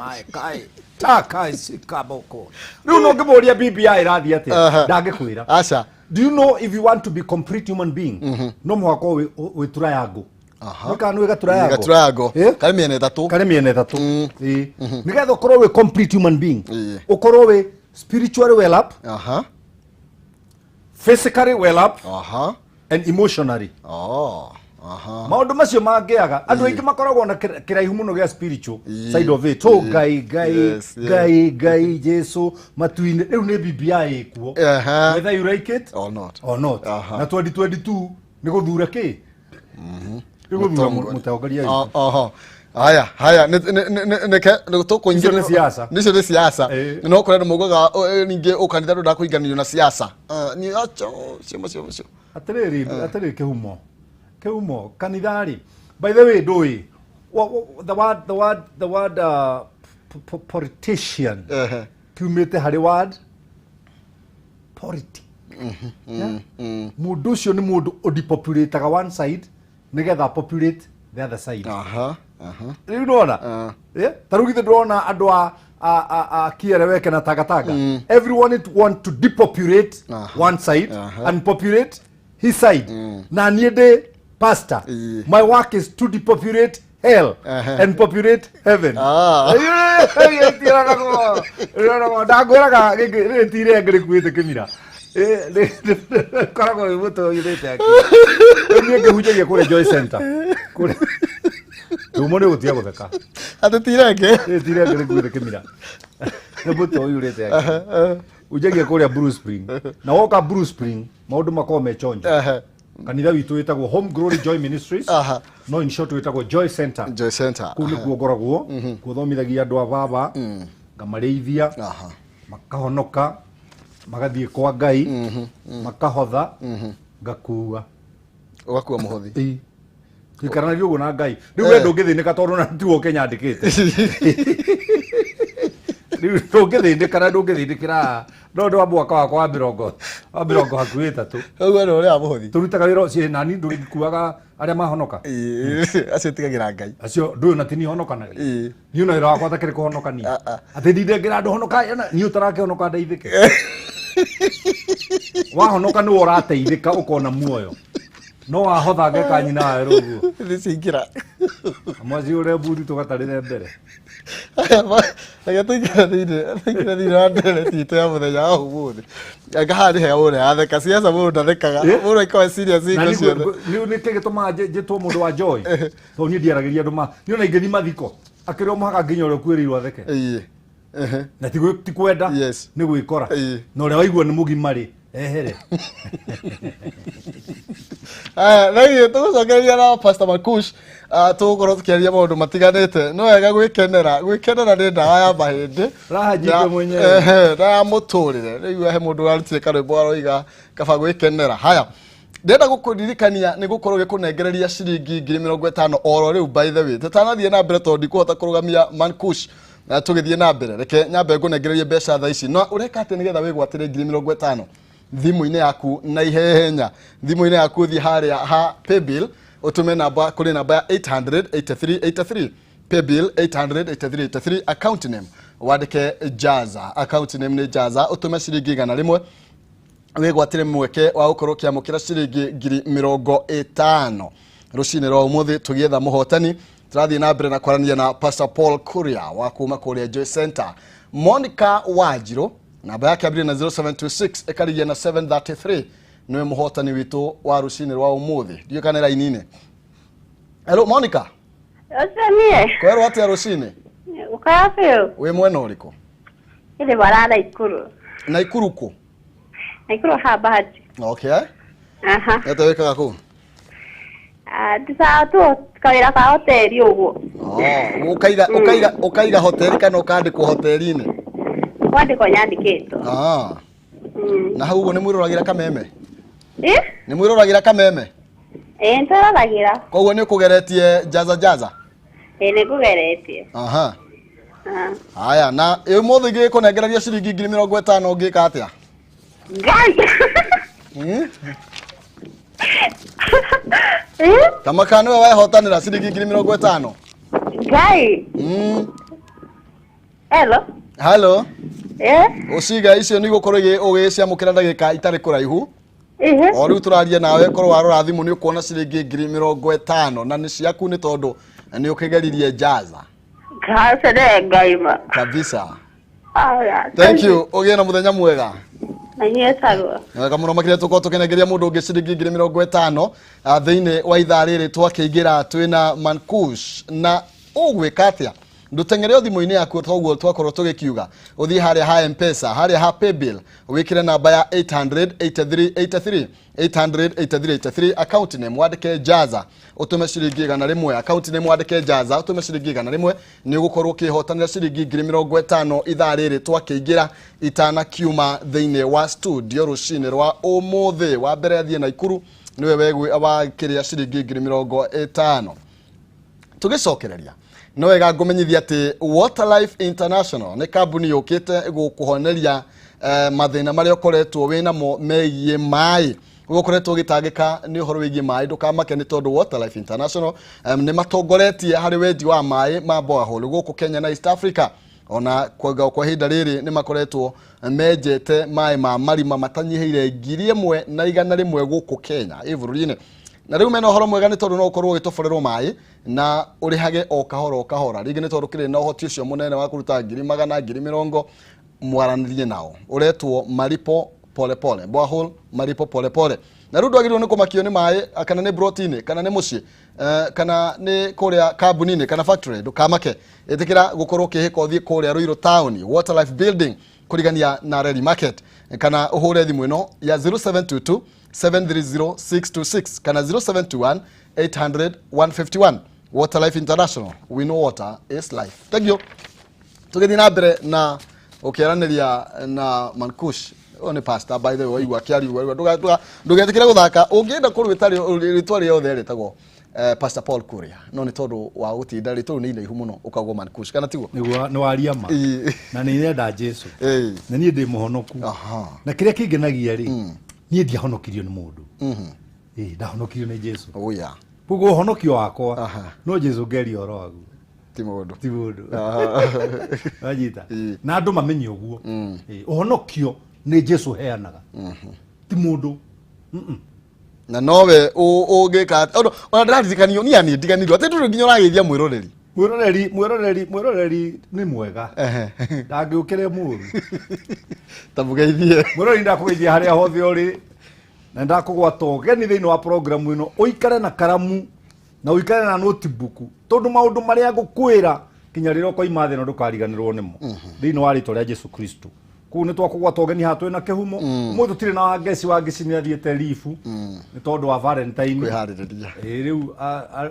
Mae kai takai sikaboko. Rĩu no ngĩmũria BBI ĩrathiĩ atĩa? Ndangĩkwĩra. Aca. Do you know if you want to be complete human being, no mũhaka wĩ wĩ triangle. Nĩ kana nĩ wĩ gatriangle? Ga triangle. Eh? Karĩ mĩena ĩtatũ. Karĩ mĩena ĩtatũ. Ĩĩ. Nĩgetha ũkorwo wĩ complete human being, ũkorwo wĩ spiritually well up, physically well up, and emotionally. Oh. Aha. Maũndũ macio mangĩaga, andũ aingĩ makoragwo na kĩraihu mũno gĩa spiritual side of it. Oh, Ngai, Ngai, Ngai, Ngai, Jesu matu-inĩ. Rĩu nĩ BBI ĩkuo, whether you like it or not. Or not. Na 2022 nĩ gũthura kĩ? Nĩ gũthura mũtongoria witũ. Oho. Haya, haya, nĩke tũkũingĩra. Icio nĩ siasa. Nicio nĩ siasa. No kũrĩ andũ maugaga, ningĩ ũkanitha ndũndakũinganĩrio na siasa. Ah, ni acho cio macio macio. Atĩrĩrĩ, atĩrĩrĩ, kĩhumo, kĩhumo, kanitha rĩ, by the way, ndũĩ the word politician kiumĩte harĩ word politic. Yeah? Mũndũ ũcio nĩ mũndũ ũdepopulataga one side nĩgetha populate the other side. Aha. Aha. Rĩu ndona. Yeah? Ta rĩu githĩ ndĩrona andũ a Kieleweke na Tangatanga, everyone it want to depopulate one side and populate his side. Na niĩ ndĩ pastor. My work is to depopulate hell and populate heaven. Ndangwĩraga gĩkĩ rĩrĩ ti rĩngĩ rĩkuĩte kĩmira. Koragwo wĩ mũtwe ũiyũrĩte akili. Rĩu niĩ ngĩhunjagia kũrĩa Joy Center kũrĩa Rĩu nĩ gũtiga gũtheka. Atĩ ti renge. Rĩrĩ ti rĩngĩ rĩkuĩte kĩmira, nĩ mũtwe ũiyũrĩte akili. Hunjagia kũrĩa Blue Spring, na woka Blue Spring maũndũ makoragwo me chonjo. Kanitha witũ wĩtagwo Home Glory Joy Ministries, no in short wĩtagwo Joy Center. Joy Center. Kũu nĩkuo ngoragwo kuo, thomithagia andũ a baba, ngamarĩithia, makahonoka, magathiĩ kwa Ngai, makahotha, ngakua. Ũgakua mũhothi. Ĩĩ. Tũikaranagia ũguo na Ngai. Rĩu we ndũngĩthĩnĩka tondũ na tiwe ũkĩnyandĩkĩte. Rĩu ndũngĩthĩnĩka na ndũngĩthĩnĩkĩra no ũndũ wa mwaka wakwa wa mĩrongo hakuhĩ 30. Ũguo nĩ ũrĩa mũhothi. Tũrutaga wĩra ũcio nani ndũgĩkuaga arĩa mahonoka. Acio tigagĩra Ngai. Acio ndũyũ na tini honokanagia. Niĩ ona wĩra wakwa takĩrĩ kũhonokania, atĩ ndindengera andũ honoka niĩ ũtarakĩhonoka ndeithĩke. Wahonoka nĩwe ũrateithĩka, ũkona muoyo, no wahotha ngeka nyina wawe rũguo. Nĩ ciingĩra. Mwaci ũrĩa mbuthi tũgatarĩre mbere. Reke tũingĩre thĩinĩ wa ndereti itũ ya mũthenya wa ũmũthĩ. Anga haha nĩ hega mũno yatheka siasa, mũndũ ndathekaga. Mũndũ aikorwo serious Na hingo ciothe. Nĩ nĩkĩ gĩtũmaga njĩtwo mũndũ wa joy? Tondũ niĩ ndiaragĩria andũ ma niĩ ona ingĩthiĩ mathiko akĩrĩ o mũhaka nginya ũrĩa ũkuĩrĩirwo atheke. Na ti kwenda, nĩ gwĩkora. Na ũrĩa waigua nĩ mũgima rĩ, ehere. Aya, thengiũ tũgũcokereria na Pastor Makush. Tũgũkorwo tũkĩaria maũndũ matiganĩte. No wega gwĩkenera, gwĩkenera nĩ ndawa ya mahĩndĩ. Raha jipe mwenyewe. Ehe, na ya mũtũrĩre. Rĩu he mũndũ ũrarutire karwĩmbo aroiga kaba gwĩkenera. Haya, ndĩrenda gũkũririkania nĩ gũkorwo gĩkũnengereria ciringi 50,000 oro rĩu. By the way, tũtanathiĩ na mbere, tondũ ndikũhota kũrũgamia Mankush na tũgĩthiĩ na mbere, reke nyambe ngũnengererie mbeca thaa ici. Na ũreka atĩ nĩgetha wĩgwatĩre 50,000 thimũ-inĩ yaku na ihenya, thimũ-inĩ yaku thiĩ harĩa ha paybill, ũtũme namba kũrĩ namba ya 88383, paybill 88383, account name wandĩke Jaza, account name nĩ Jaza, ũtũme ciringi 100 wĩgwatĩre mweke wa gũkorwo ũkĩamũkĩra ciringi 50,000 rũcinĩ rwa ũmũthĩ. Tũgĩetha mũhotani, tũrathiĩ na mbere na kwaranĩria na Pastor Paul Kuria wa kuma kũrĩa Joy Center. Monica Wanjirũ, namba yake yambĩrĩria na 0726 ĩkarigia na 733, nĩwe mũhotani witũ wa rũcinĩ rwa ũmũthĩ. Ndiũĩ kana nĩ raini-inĩ. Hello Monica. Ũcio niĩ. Kwerwo atĩa rũcinĩ? Ũkaya biũ. Wĩ mwena ũrĩkũ? Ĩrĩ bara Naikuru. Naikuru kũ? Naikuru ha Bahati. Okay. Aha. Ete wĩkaga kũu? Ah, ndicaga tu kawĩra ka hoteli ũguo. Oh, ũkaiga hoteli kana ũkandĩkwo hoteli-inĩ? Kwandĩkwo nyandĩkĩtwo. Ah. Na hau ũguo nĩ mwĩroragĩra kameme? Ĩ? Nĩ mwĩroragĩra kameme? Ĩ, nĩtwĩroragĩra. Koguo nĩ ũkũgeretie Jaza Jaza? Ĩ, nĩngũgeretie. Aha. Ah. Haya, na ũmũthĩ ngĩkũnengereria ciringi 50,000 ũngĩka atĩa? Ngai! Ĩ? Kamaka nĩwe wehotanĩra ciringi 50,000. Ngai! Hello. Hello. Eh? Ũciga icio nĩ igũkorwo ũgĩciamũkĩra ndagĩka itarĩ kũraihu. Ehe. O rĩu tũraria nawe, korwo warora thimũ nĩ ũkuona ciringi 50,000 na nĩ ciaku nĩ tondũ nĩ ũkĩgeririe Jaza. Kase ngaima. Kabisa. Aya. Thank you, ũgĩe na mũthenya mwega. Na inyuĩ tagwo. Wega mũno makĩria tũkorwo tũkĩnengeria mũndũ ũngĩ ciringi 50,000 thĩinĩ wa ithaa rĩrĩ twakĩingĩra twĩna Mankush. Na ũgwĩka atĩa? Ndũteng'ere o thimũ-inĩ yaku toguo twakorwo tũgĩkiuga, ũthiĩ harĩa ha Mpesa, harĩa ha paybill, wĩkĩre namba ya 883 883 883, account name wandĩke Jaza, ũtũme ciringi 100. Account name wandĩke Jaza, ũtũme ciringi 100, nĩ ũgũkorwo ũkĩhotanĩra ciringi 50,000 ithaa rĩrĩ twakĩingĩra itanakiuma thĩinĩ wa studio rũcinĩ rwa ũmũthĩ. Wa mbere athiĩ Naikuru nĩwe wegwi wa kĩrĩa ciringi 50,000. Tũgĩcokereria no wega ngũmenyithia atĩ Waterlife International nĩ kambuni yũkĩte gũkũhoneria mathĩna marĩa ũkoretwo wĩnamo megiĩ maĩ. Ũkoretwo ũgĩtangĩka nĩ ũhoro wĩgiĩ maĩ, ndũkamake nĩ tondũ Waterlife International nĩ matongoretie harĩ wendi wa maĩ ma borehole gũkũ Kenya na East Africa. Ona kwa ihinda rĩrĩ nĩ makoretwo menjete maĩ ma marima matanyihĩire 1,100 gũkũ Kenya ĩ bũrũri-inĩ. Na rĩu mena ũhoro mwega nĩ tondũ no ũkorwo ũgĩtoborerwo maĩ na ũrĩhage o kahora o kahora. Rĩngĩ nĩ tondũ kĩrĩ na ũhoti ũcio mũnene wa kũruta ngiri magana ngiri mĩrongo, mwaranĩrie nao, ũretwo malipo pole pole, borehole malipo pole pole. Na rĩu ndwagĩrĩirwo nĩ kũmakio nĩ maĩ, kana nĩ broti-inĩ, kana nĩ mũciĩ, kana nĩ kũrĩa kambuni-inĩ kana factory. Ndũkamake, ĩtĩkĩra gũkorwo ũkĩhĩka ũthiĩ kũrĩa Ruiru Town, Waterlife Building, kũrigania na Reli Market, kana ũhũre thimũ ĩno ya 0722 730 626 kana 0721 800 151. Waterlife International, we know water is life. Thank you. Tũgĩthiĩ na mbere na ũkĩaranĩria na Mankush. Ũyũ nĩ pastor, by the way. Waigua akĩaria ũguo, ndũgetĩkĩre gũthaka. Ũngĩenda kũrwĩta rĩtwa rĩothe rĩtagwo Pastor Paul Kuria, no nĩ tondũ wa gũtinda rĩtwa rĩu nĩ iraihu mũno, ũkagwo Mankush, kana tiguo? Nĩguo nĩ waria ma. Na nĩ nyenda Jesu. Na niĩ ndĩ mũhonoku. Na kĩrĩa kĩngenagia rĩ, niĩ ndiahonokirio nĩ mũndũ. Ĩĩ, ndahonokirio nĩ Jesu. Oh yeah. Koguo ũhonokio wakwa no Jesu ngeria ũhoro waguo. Ti mũndũ. Ti mũndũ. Wanyita? Na andũ mamenye ũguo. Ĩĩ, ũhonokio nĩ Jesu heanaga, ti mũndũ. Na nowe ũngĩka ona ndĩraririkanio niĩ niĩ ndiganirwo atĩ ndũrĩ nginya ũrageithia mwĩroreri. Mwĩroreri, mwĩroreri, mwĩroreri nĩ mwega, ndangĩũkĩre mũru. Ta mũgeithie. Mwĩroreri, ndakũgeithia harĩa hothe ũrĩ na ndakũgwata ũgeni thĩinĩ wa programu ĩno. Ũikare na karamu na ũikare na notebook, tondũ maũndũ marĩa ngũkwĩra kinya rĩrĩa ũkoima thĩ ĩno ndũkariganĩrwo nĩmo thĩinĩ wa rĩtwa rĩa Jesu Kristo. Kũu nĩ twakũgwata ũgeni haha twĩna kĩhumo. Ũmũthĩ tũtirĩ na Wangeci. Wangeci nĩ athiĩte ribu nĩ tondũ wa Valentine. Kwĩharĩrĩria. Ĩĩ, rĩu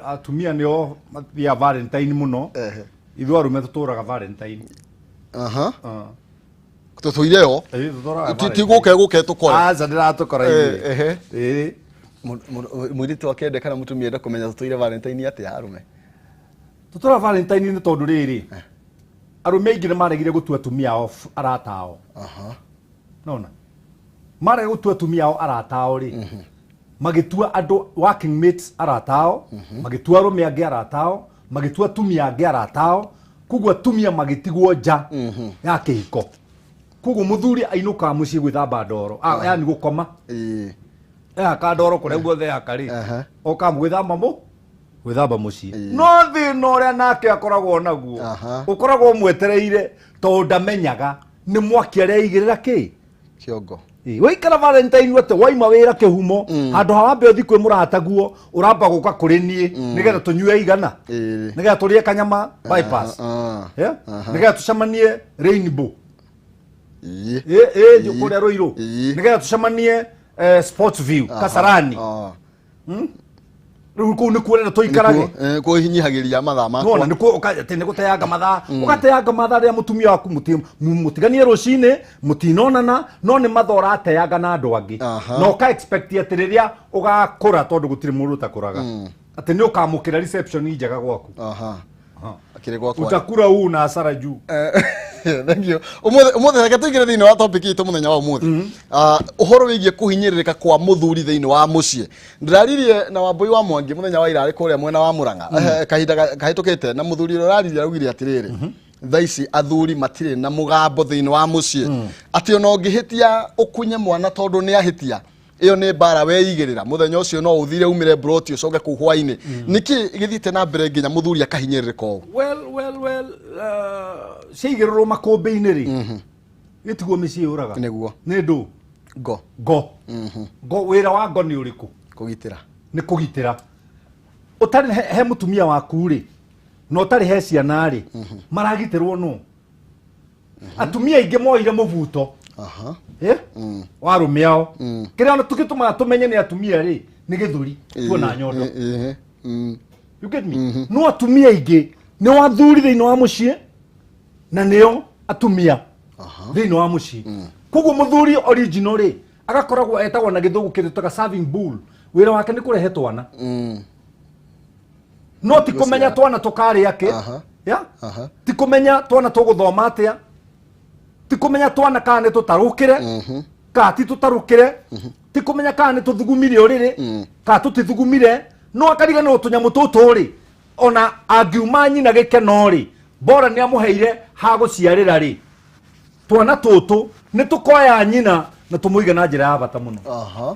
atumia nĩo mathiaga Valentine mũno. Ithuĩ arũme tũtũraga Valentine. Tũtũire yo. Ĩĩ, tũtũraga Ti Valentine. gũke gũke tũkore. Aca, ndĩratũkora ithuĩ. Ĩĩ. Mũirĩtu akende kana mũtumia enda kũmenya tũtũire Valentine atĩa arũme? Tũtũraga Valentine nĩ tondũ rĩrĩ, arũme aingĩ nĩ maregire gũtua atumia ao arata ao. Nona marega gũtua atumia ao arata ao rĩ, magĩtua andũ working mates arata ao, magĩtua arũme angĩ arata ao, magĩtua atumia angĩ arata ao. Koguo atumia magĩtigwo nja ya kĩhiko. Koguo mũthuri ainũkaga mũciĩ gwĩthamba ndoro. Ah, yani gũkoma. Ehaka ndoro kũrĩa guothe ehaka rĩ, okaga gwĩthamba mũ gwĩthamba mũciĩ. No thĩna ũrĩa nake akoragwo naguo, ũkoragwo ũmwetereire, tondũ ndamenyaga nĩ mwaki arĩa aigĩrĩra kĩ Kĩongo. Ĩ, waikara Valentine atĩ waima wĩra kĩhumo, handũ ha wambe ũthi kwĩ mũrataguo, ũramba gũka kũrĩ niĩ nĩgetha tũnyue igana, nĩgetha tũrĩe kanyama bypass. Yeah? Nĩgetha tũcemanie Rainbow. Ĩ, ĩ, kũrĩa Rũirũ. Nĩgetha tũcemanie Sports View, Kasarani. Rĩu kũu nĩkuo ũrenda tũikarage. Kũhinyihagĩria mathaa makwa. Nona nĩkuo atĩ nĩ gũteanga mathaa, ũgateanga mathaa rĩrĩa mũtumia waku mũtiganie rũcinĩ, mũtinonana, no nĩ mathaa ũrateanga na andũ angĩ. Na ũka expect atĩ rĩrĩa ũgakũra, tondũ gũtirĩ mũndũ ũtakũraga, atĩ nĩ ũkamũkĩra reception njega gwaku. Akĩrĩ gwakwa. Utakura huu na hasara juu. Thank you. Ũmũthĩ reke tũingĩre thĩinĩ wa topic itũ mũthenya wa ũmũthĩ. Ũhoro wĩgiĩ kũhinyĩrĩrĩka kwa mũthuri thĩinĩ wa mũciĩ. Ndĩraririe na Wambũi wa Mwangi mũthenya wa ira arĩ kũrĩa mwena wa Mũrang'a. Kahinda kahĩtũkĩte, na mũthuri ũrĩa ũraririe araugire atĩrĩrĩ. Thaa ici athuri matirĩ na mũgambo thĩinĩ wa mũciĩ, atĩ ona ũngĩhĩtia ũkunye mwana tondũ nĩ ahĩtia, ĩyo nĩ mbara weigĩrĩra. Mũthenya ũcio no ũthire umĩre mburoti ũcoke kũu hwainĩ. Nĩkĩ gĩthiĩte na mbere nginya mũthuri akahinyĩrĩrĩka ũũ? Well, ciaigĩrĩrwo makũmbĩ-inĩ rĩ, gĩtiguo mĩciĩ yũraga. Nĩguo. Nĩ ndũ ngo. Ngo. Wĩra wa ngo nĩ ũrĩkũ? Kũgitĩra. Nĩ kũgitĩra. Ũtarĩ he mũtumia waku rĩ, na ũtarĩ he ciana rĩ, maragitĩrwo nũ? Atumia aingĩ moire mũbuto. Eh? Wa arũme ao. Kĩrĩa tũgĩtũmaga tũmenye nĩ atumia rĩ, nĩ gĩthũri tuona nyondo. You get me? No atumia aingĩ nĩ athuri thĩinĩ wa mũciĩ na nĩo atumia thĩinĩ wa mũciĩ. Koguo mũthuri original rĩ, agakoragwo etagwo na gĩthũngũ kĩndũ taga serving bull. Wĩra wake nĩ kũrehe twana, no ti kũmenya twana tũkarĩa kĩ. Ya? Ti kũmenya twana tũgũthoma atĩa, ti kũmenya twana kana nĩ tũtarũkĩre kana ti tũtarũkĩre, ti kũmenya kana nĩ tũthugumire ũrĩrĩ kana tũtithugumire. No akariganĩrwo tũnyamũ tũtũ rĩ, ona angiuma nyina gĩkeno rĩ, bora nĩ amũheire ha gũciarĩra rĩ, twana tũtũ nĩ tũkoya nyina na tũmũige na njĩra ya bata mũno.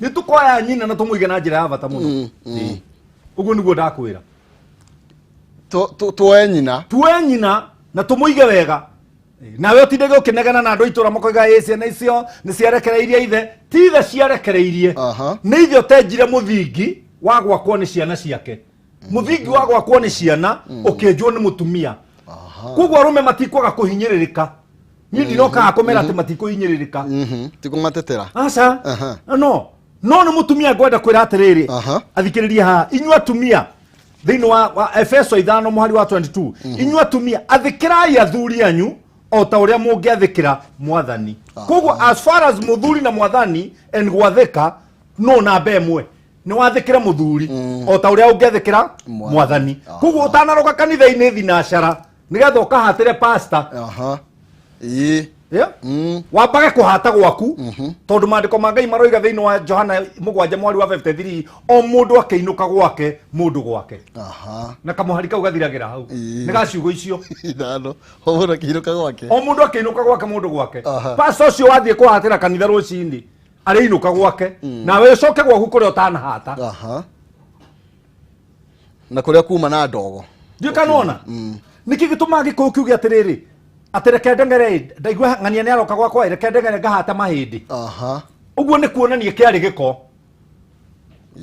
Nĩ tũkoya nyina na tũmũige na njĩra ya bata mũno. Ĩĩ. Ũguo nĩguo ndakwĩra. Tuoe nyina. Tuoe nyina na tũmũige wega, nawe ũtindage ũkĩnegena na andũ a itũra makoiga ĩ ciana icio nĩ ciarekereirie ithe. Ti ithe ciarekereirie. Nĩ ithe ũtenjire mũthingi wa gwakwo nĩ ciana ciake. Mũthingi wa gwakwo nĩ ciana ũkĩenjwo nĩ mũtumia. Koguo arũme matikwaga kũhinyĩrĩrĩka. Niĩ ndinokaga kũmera atĩ matikũhinyĩrĩrĩka. Ti kũmatetera. Aca. No nĩ mũtumia ngwenda kwĩra atĩrĩrĩ, athikĩrĩrie haha, inyuĩ atumia, thĩinĩ wa Efeso 5 mũhari wa 22, inyuĩ atumia, athĩkĩrai athuri anyu o ta ũrĩa mũngĩathĩkĩra Mwathani. Koguo as far as mũthuri na Mwathani and gwathĩka no namba ĩmwe, nĩ wathĩkĩre mũthuri o ta ũrĩa ũngĩathĩkĩra Mwathani. Mwathani. Koguo ũtanaroka kanitha-inĩ thinacara nĩgetha ũkahatĩre pastor, Ĩĩ. Yeah? Wambage kũhata gwaku, tondũ maandĩko ma Ngai maroiga thĩinĩ wa Johana 7 mwari wa 53, o mũndũ akĩinũka gwake, mũndũ gwake. Na kamũhari kau gathiragĩra hau. Nĩ ga ciugo icio. 5, o mũndũ akĩinũka gwake. O mũndũ akĩinũka gwake, mũndũ gwake. Pastor ũcio wathiĩ kũhatĩra kanitha rũcinĩ arĩinũka gwake, nawe ũcoke gwaku kũrĩa ũtanahata. Na kũrĩa kuma na ndogo. Ndiũ kana ona nĩkĩ gĩtũmaga Gĩkũyũ kiuge atĩrĩrĩ, atĩ reke ndeng'ere, ndaigua ng'ania nĩ aroka gwakwa, reke ndeng'ere ngahata mahĩndĩ. Ũguo nĩ kuonania kĩarĩ gĩko,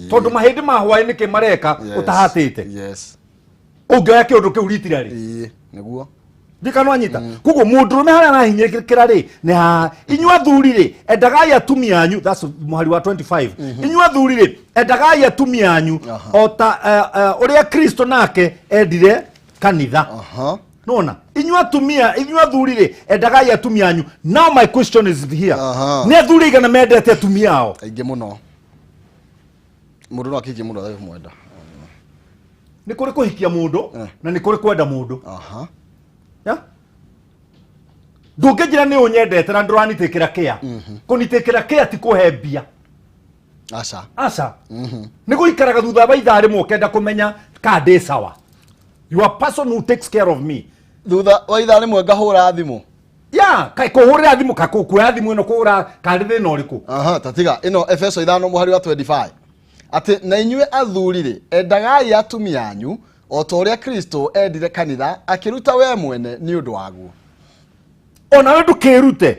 tondũ mahĩndĩ ma hwaĩ nĩkĩ mareka? Ũtahatĩte. Ũngĩoya kĩũndũ kĩu ritira rĩ. Ĩĩ, nĩguo. Ndikana wanyita. Koguo mũndũrũme harĩa arahinyĩrĩkĩra rĩ, nĩ haha. Inyuĩ athuri rĩ, endagai atumia anyu. That's mũhari wa 25. Inyuĩ athuri rĩ, endagai atumia anyu o ta ũrĩa Kristo nake endire kanitha. Nona inyuĩ atumia, inyuĩ athuri rĩ, endagai atumia anyu. Now my question is here: nĩ athuri aigana mendete atumia ao? Aingĩ mũno. Mũndũ no akĩhikie mũndũ atarĩ kũmwenda. Nĩ kũrĩ kũhikia mũndũ na nĩ kũrĩ kwenda mũndũ. Ya? Ndũngĩnjĩra nĩ ũnyendete na ndũranitĩkĩra kĩa kũnitĩkĩra kĩa ti kũhe mbia. Aca. Aca, nĩ gũikaraga thutha wa ithaa rĩmwe ũkenda kũmenya ka ndĩ sawa. You are person who takes care of me. Thutha wa ithaa rĩmwe ngahũra thimũ. Ya kaĩ kũhũrĩra thimũ, ka kuoya thimũ ĩno kũhũra karĩ thĩna ũrĩkũ? Ta tiga ĩno Efeso 5 mũhari wa 25, atĩ na inyuĩ athuri rĩ, endagai atumia anyu o ta ũrĩa Kristo endire kanitha akĩruta we mwene nĩ ũndũ waguo. Onawe ndũkĩrute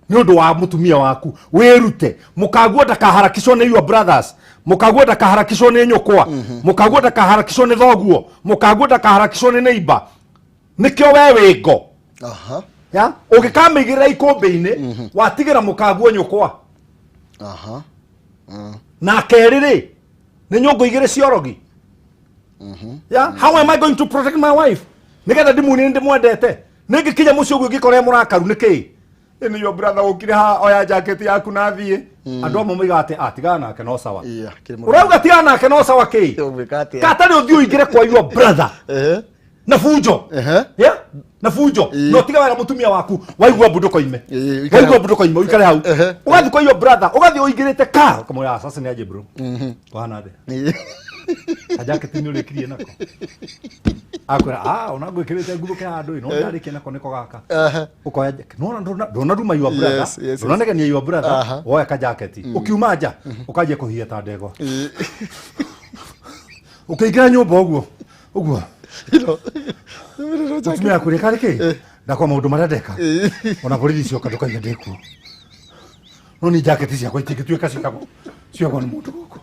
nĩ ũndũ wa mũtumia waku, wĩrute mũkaguo ndakaharakicwo nĩ your brothers, mũkaguo ndakaharakicwo nĩ nyũkwa, mũkaguo ndakaharakicwo nĩ thoguo, mũkaguo ndakaharakicwo nĩ neighbor. Nĩkĩo we wĩ ngo. Ya ũngĩkamĩigĩrĩra ikũmbĩ-inĩ, watigĩra mũkaguo nyũkwa. Na kerĩ rĩ, nĩ nyũngũ igĩrĩ ciorogi. Ya, how am I going to protect my wife nĩgetha ndimuonie nĩ ndĩmwendete? Nĩngĩkinya mũciĩ ũguo ngĩkora e mũrakaru nĩkĩ? Ĩ nĩ your brother ũkire haha oya jacket yaku na thiĩ. Andũ amwe moigaga atĩ, "Ah, tigana nake, no sawa." Iya, kĩrĩ mũndũ. Ũrauga tigana nake no sawa kĩ? Ũgwĩka atĩa? Katarĩ ũthiĩ ũingĩre kwa your brother na bunjo. Yeah? Na bunjo. No tiga wega mũtumia waku waigua mbu ndũkoime. Ĩĩ, ũikare Waigua hau. mbu ndũkoime, ũikare hau. Ũgathiĩ kwa your brother, ũgathiĩ ũingĩrĩte ka ũkamwĩra, "Ah, sasa nĩ aje bro, kũhana atĩa?" Kajaketi nĩ ũrĩkirie nako. Akwĩra, ah, ona ngwĩkĩrĩte nguthũke handũ ĩ, no ndarĩkia nako nĩko gaka. Ũkoya nona ndũnaruma your brother. Yes. Ndũnanegenia your brother. Woya kajaketi. Ũkiuma nja, ũkanjia kũhia ta ndegwa. Ũkĩingĩra nyũmba ũguo. Ũguo. Mũtumia akwĩra karĩ kĩ? Ndakwa maũndũ marĩa ndeka. Ona borithi cioka ndũkaiga ndĩkuo. No ni jaketi ciakwa itingĩtuĩka ciakwa ciakwa nĩ mũndũ gũkũ.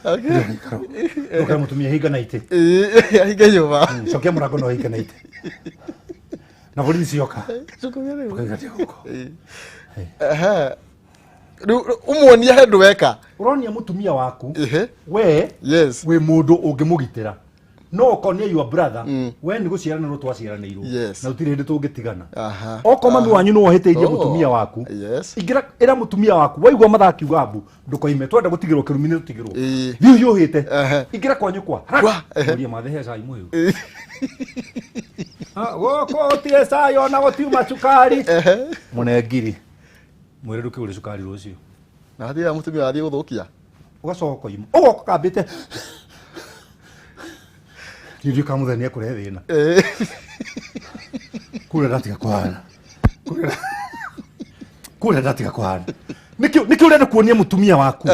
Ndũkere mũtumia hinga na itĩ. Ahinge nyũmba. Cokia mũrango no hinga na itĩ. Na borithi cioka. Ndũkaiga ndĩ gũkũ. Rĩu ũmuonie he ndũ weka. Ũronia mũtumia waku Ehe. we Yes. wĩ mũndũ ũngĩmũgitĩra no ũkonia your brother we nĩ gũciaranĩrwo twaciaranĩirwo Yes. na gũtirĩ hĩndĩ tũngĩtigana Aha. okorwo mami wanyu nĩ wohĩtĩirie Oh. mũtumia waku Yes. ingĩra ĩra mũtumia waku waigua mathaa akiuga mbu ndũkoime twenda gũtigĩrwo kĩrumi nĩ tũtigĩrwo Ĩĩ. thiĩ ũhiũhĩte Ehe. ingĩra kwanyu kwa Kwa, ehe. ũrie mathe he cai mũhiũ. Ah, gũkũ gũtirĩ cai ona gũtiuma cukari mũne ngiri mwĩre ndũkĩgũre cukari rũciũ. Na hatirĩ mũtumia wathiĩ gũthũkia. Ũgacoka ũkoima ũgoka kambĩte ndiũĩ kana mũthenya nĩekũrehe thĩna. Kũrĩa ndatiga kũhana kũrĩa ndatiga kũhana nĩkĩo ũrenda kuonia mũtumia waku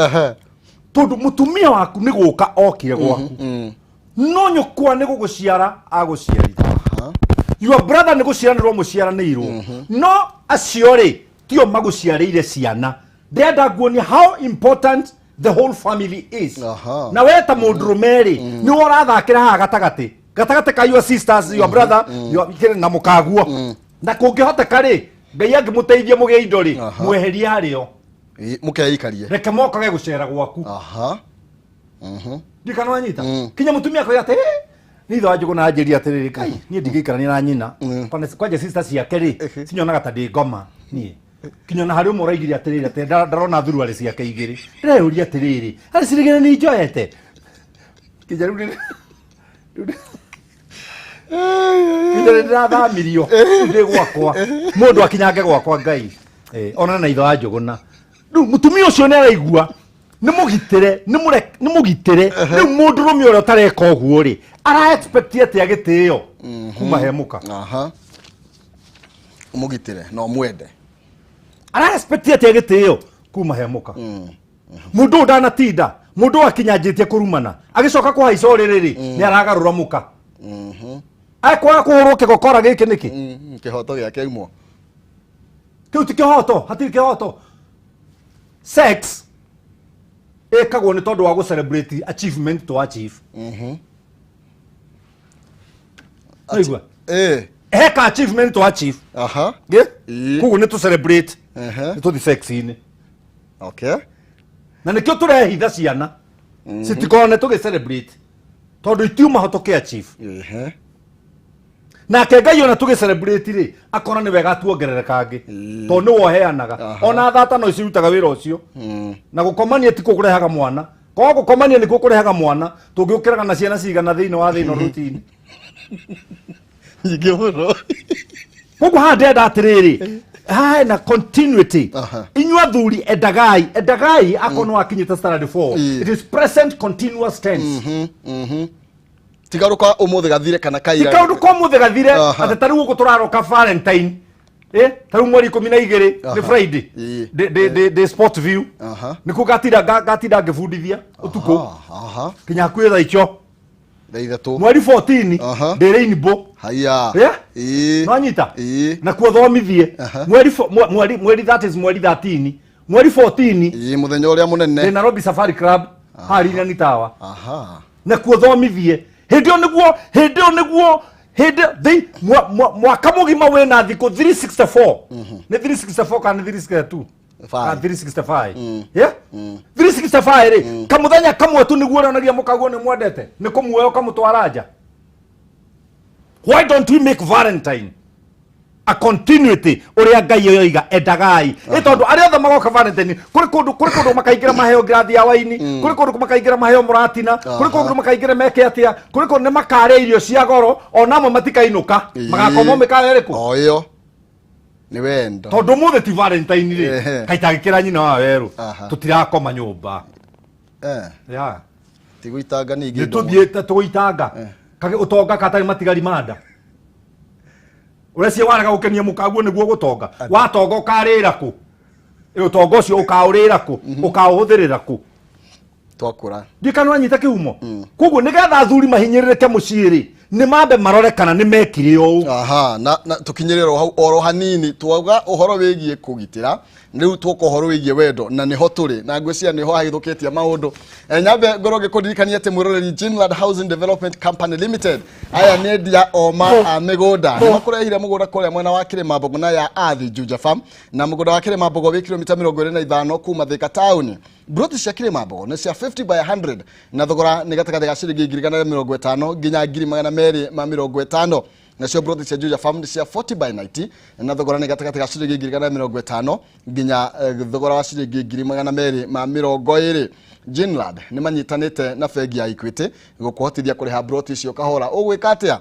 tondũ mũtumia waku nĩ gũka okire gwaku no nyũkwa nĩ gũgũciara agũciarire, your brother nĩ gũciaranĩrwo mũciaranĩirwo, no acio rĩ tio magũciarĩire ciana. Ndĩrenda nguonia how important the whole family is. Na we ta mũndũrũme rĩ nĩwe ũrathakĩra haha gatagatĩ gatagatĩ ka your sisters, your brother, your, na mũkaguo na kũngĩhoteka rĩ Ngai angĩmũteithia mũgĩe indo rĩ mweherie harĩo. Mũkeikarie. Reke mokage gũcera gwaku. Ndikana wanyita kinya mũtumia akoiga atĩ "Eh, nĩ ithe wa Njũgũna anjĩria atĩrĩrĩ kai niĩ ndingĩikarania na nyina. Kwanja sister ciake rĩ cinyonaga ta ndĩ ngoma niĩ kinya ona harĩ ũmwe ũraigire atĩrĩrĩ atĩ ndarona thuruarĩ ciake igĩrĩ ndĩreyũria atĩrĩrĩ arĩ cirigĩrĩ nĩ njoete kinya rĩu kinya rĩ ndĩrathamirio rĩu ndĩ gwakwa mũndũ akinyange gwakwa Ngai. Eh, ona na ithe wa Njũgũna rĩu mũtumia ũcio nĩ araigua nĩ mũgitĩre nĩ mũgitĩre rĩu mũndũrũme ũrĩa ũtareka ũguo rĩ ara expect atĩa gĩtĩo kuma he mũka? Ũmũgitĩre na ũmwende. Ara expect atĩa gĩtĩo kuma he mũka mũndũ ũyũ ndanatinda mũndũ ũyũ akinyanjĩtie kũrumana agĩcoka kũhaica ũrĩrĩ rĩ nĩ aragarũra mũka akwaga kũhũrwo kĩgokora gĩkĩ nĩkĩ? Kĩhoto gĩake aimwo. Kĩu ti kĩhoto, hatirĩ kĩhoto. Sex ĩkagwo nĩ tondũ wa gũ celebrate achievement to achieve. Waigua? Eh. Heka achievement to achieve. Gĩ? Ĩĩ. Koguo nĩ tũ celebrate nĩ tũthi sex-inĩ. Na nĩkĩo tũrehitha ciana citikone tũgĩ celebrate tondũ itiuma ho tũkĩ achieve. Nake Ngai ona tũgĩ celebrate rĩ akona nĩ wega tuongerere kangĩ tondũ nĩwe ũheanaga. Ona thata no cirutaga wĩra ũcio na gũkomania tikuo kũrehaga mwana korwo gũkomania nĩkuo kũrehaga mwana tũngĩũkĩraga na ciana cigana thĩinĩ wa thĩ ĩno rũtini? Nyingĩ mũno. Koguo haha ndĩrenda atĩrĩrĩ haha hena continuity. Inyuĩ athuri endagai endagai akorwo nĩ wakinyĩte standard 4. It is present continuous tense. Tigarũka ũmũthĩ gathire kana Ti kaira. kaũndũ ka ũmũthĩ gathire. Atĩ ta rĩu gũkũ tũraroka Valentine ta rĩu mweri 12 nĩ Friday. Ndĩ Sport View. Nĩkuo ngatinda ngĩbundithia ũtukũ kinya hakuhĩ thaa icio. Thaa 3. Mweri 14 ndĩ Rainbow. Haya. Yeah? Ĩĩ. Nwanyita? Ĩĩ. Nakuo thomithie mweri mweri that is mweri 13 mweri 14. Ĩĩ, mũthenya ũrĩa Ndĩ mũnene. Nairobi Safari Club haria ni tawa. Nakuo thomithie hĩndĩ ĩyo nĩguo hĩndĩ ĩyo nĩguo hĩndĩ mwaka mũgima wĩna thikũ 364 nĩ 364 kana nĩ 362? Five. Kana 365? Yeah, 365 rĩ kamũthenya kamwe tu nĩguo ũrĩonagia mũkaguo nĩ mwendete nĩ kũmuoya ũkamũtwara nja. Why don't we make Valentine a continuity ũrĩa Ngai yoiga endagai ĩ tondũ arĩa othe magoka Valentine kũrĩ kũndũ makaingĩra maheo ngirathi ya waini, kũrĩ kũndũ makaingĩra maheo mũratina, kũrĩ kũndũ makaingĩra meke atĩa, kũrĩ kũndũ nĩ makarĩa irio cia goro ona amwe matikainũka. Magakomwo mĩkawa ĩrĩkũ? O ĩyo. Nĩ wendo. Tondũ ũmũthĩ ti Valentine rĩ kaitagĩkĩra nyina wa werũ tũtirakoma nyũmba. Eh. Yeah. Ti gũitanga ningĩ nĩ indo mũno. tũthiĩte tũgũitanga kage ũtonga katarĩ matigari ma nda. Ũrecia warega gũkenia mũkaguo nĩguo gũtonga, watonga ũkarĩra kũ? Ĩ, ũtonga ũcio ũkaũrĩra kũ? Ũkaũhũthĩrĩra kũ? Twakũra. Ndiĩ kana ũranyita kĩhumo. Koguo nĩgetha athuri mahinyĩrĩrĩke mũciĩ rĩ, nĩ mambe marore kana nĩ mekire ũũ. Aha, na tukinyĩrĩra o hau oro hanini, twauga ũhoro wĩgiĩ kũgitĩra, rĩu twoka ũhoro wĩgiĩ wendo, na nĩho tũrĩ na ngwĩciria nĩho hahithũkĩtie maũndũ. Nyambe ngorwo ngĩkũririkania atĩ mwĩroreri, Jinland Housing Development Company Limited, aya nĩ endia oma a mĩgũnda. Nĩ makũrehire mũgũnda kũrĩa mwena wa Kĩrĩma na ya Athi Juja Farm, na mũgũnda wa Kĩrĩma Mbogo wĩ kilomita 25 kuma Thika taũni. Broti cia Kĩrĩma Mbogo nĩ cia 50 by 100, na thogora nĩ gatagatĩ ga ciringi 150,000 nginya 250,000. Nacio broti cia Juja Farm nĩ cia 40 by 90, na thogora nĩ gatagatĩ ga ciringi 150,000 nginya thogora wa ciringi 220,000. Jinland nĩ manyitanĩte na bengi ya Equity gũkũhotithia kũrĩha broti icio kahora. Ũgwĩka atĩa?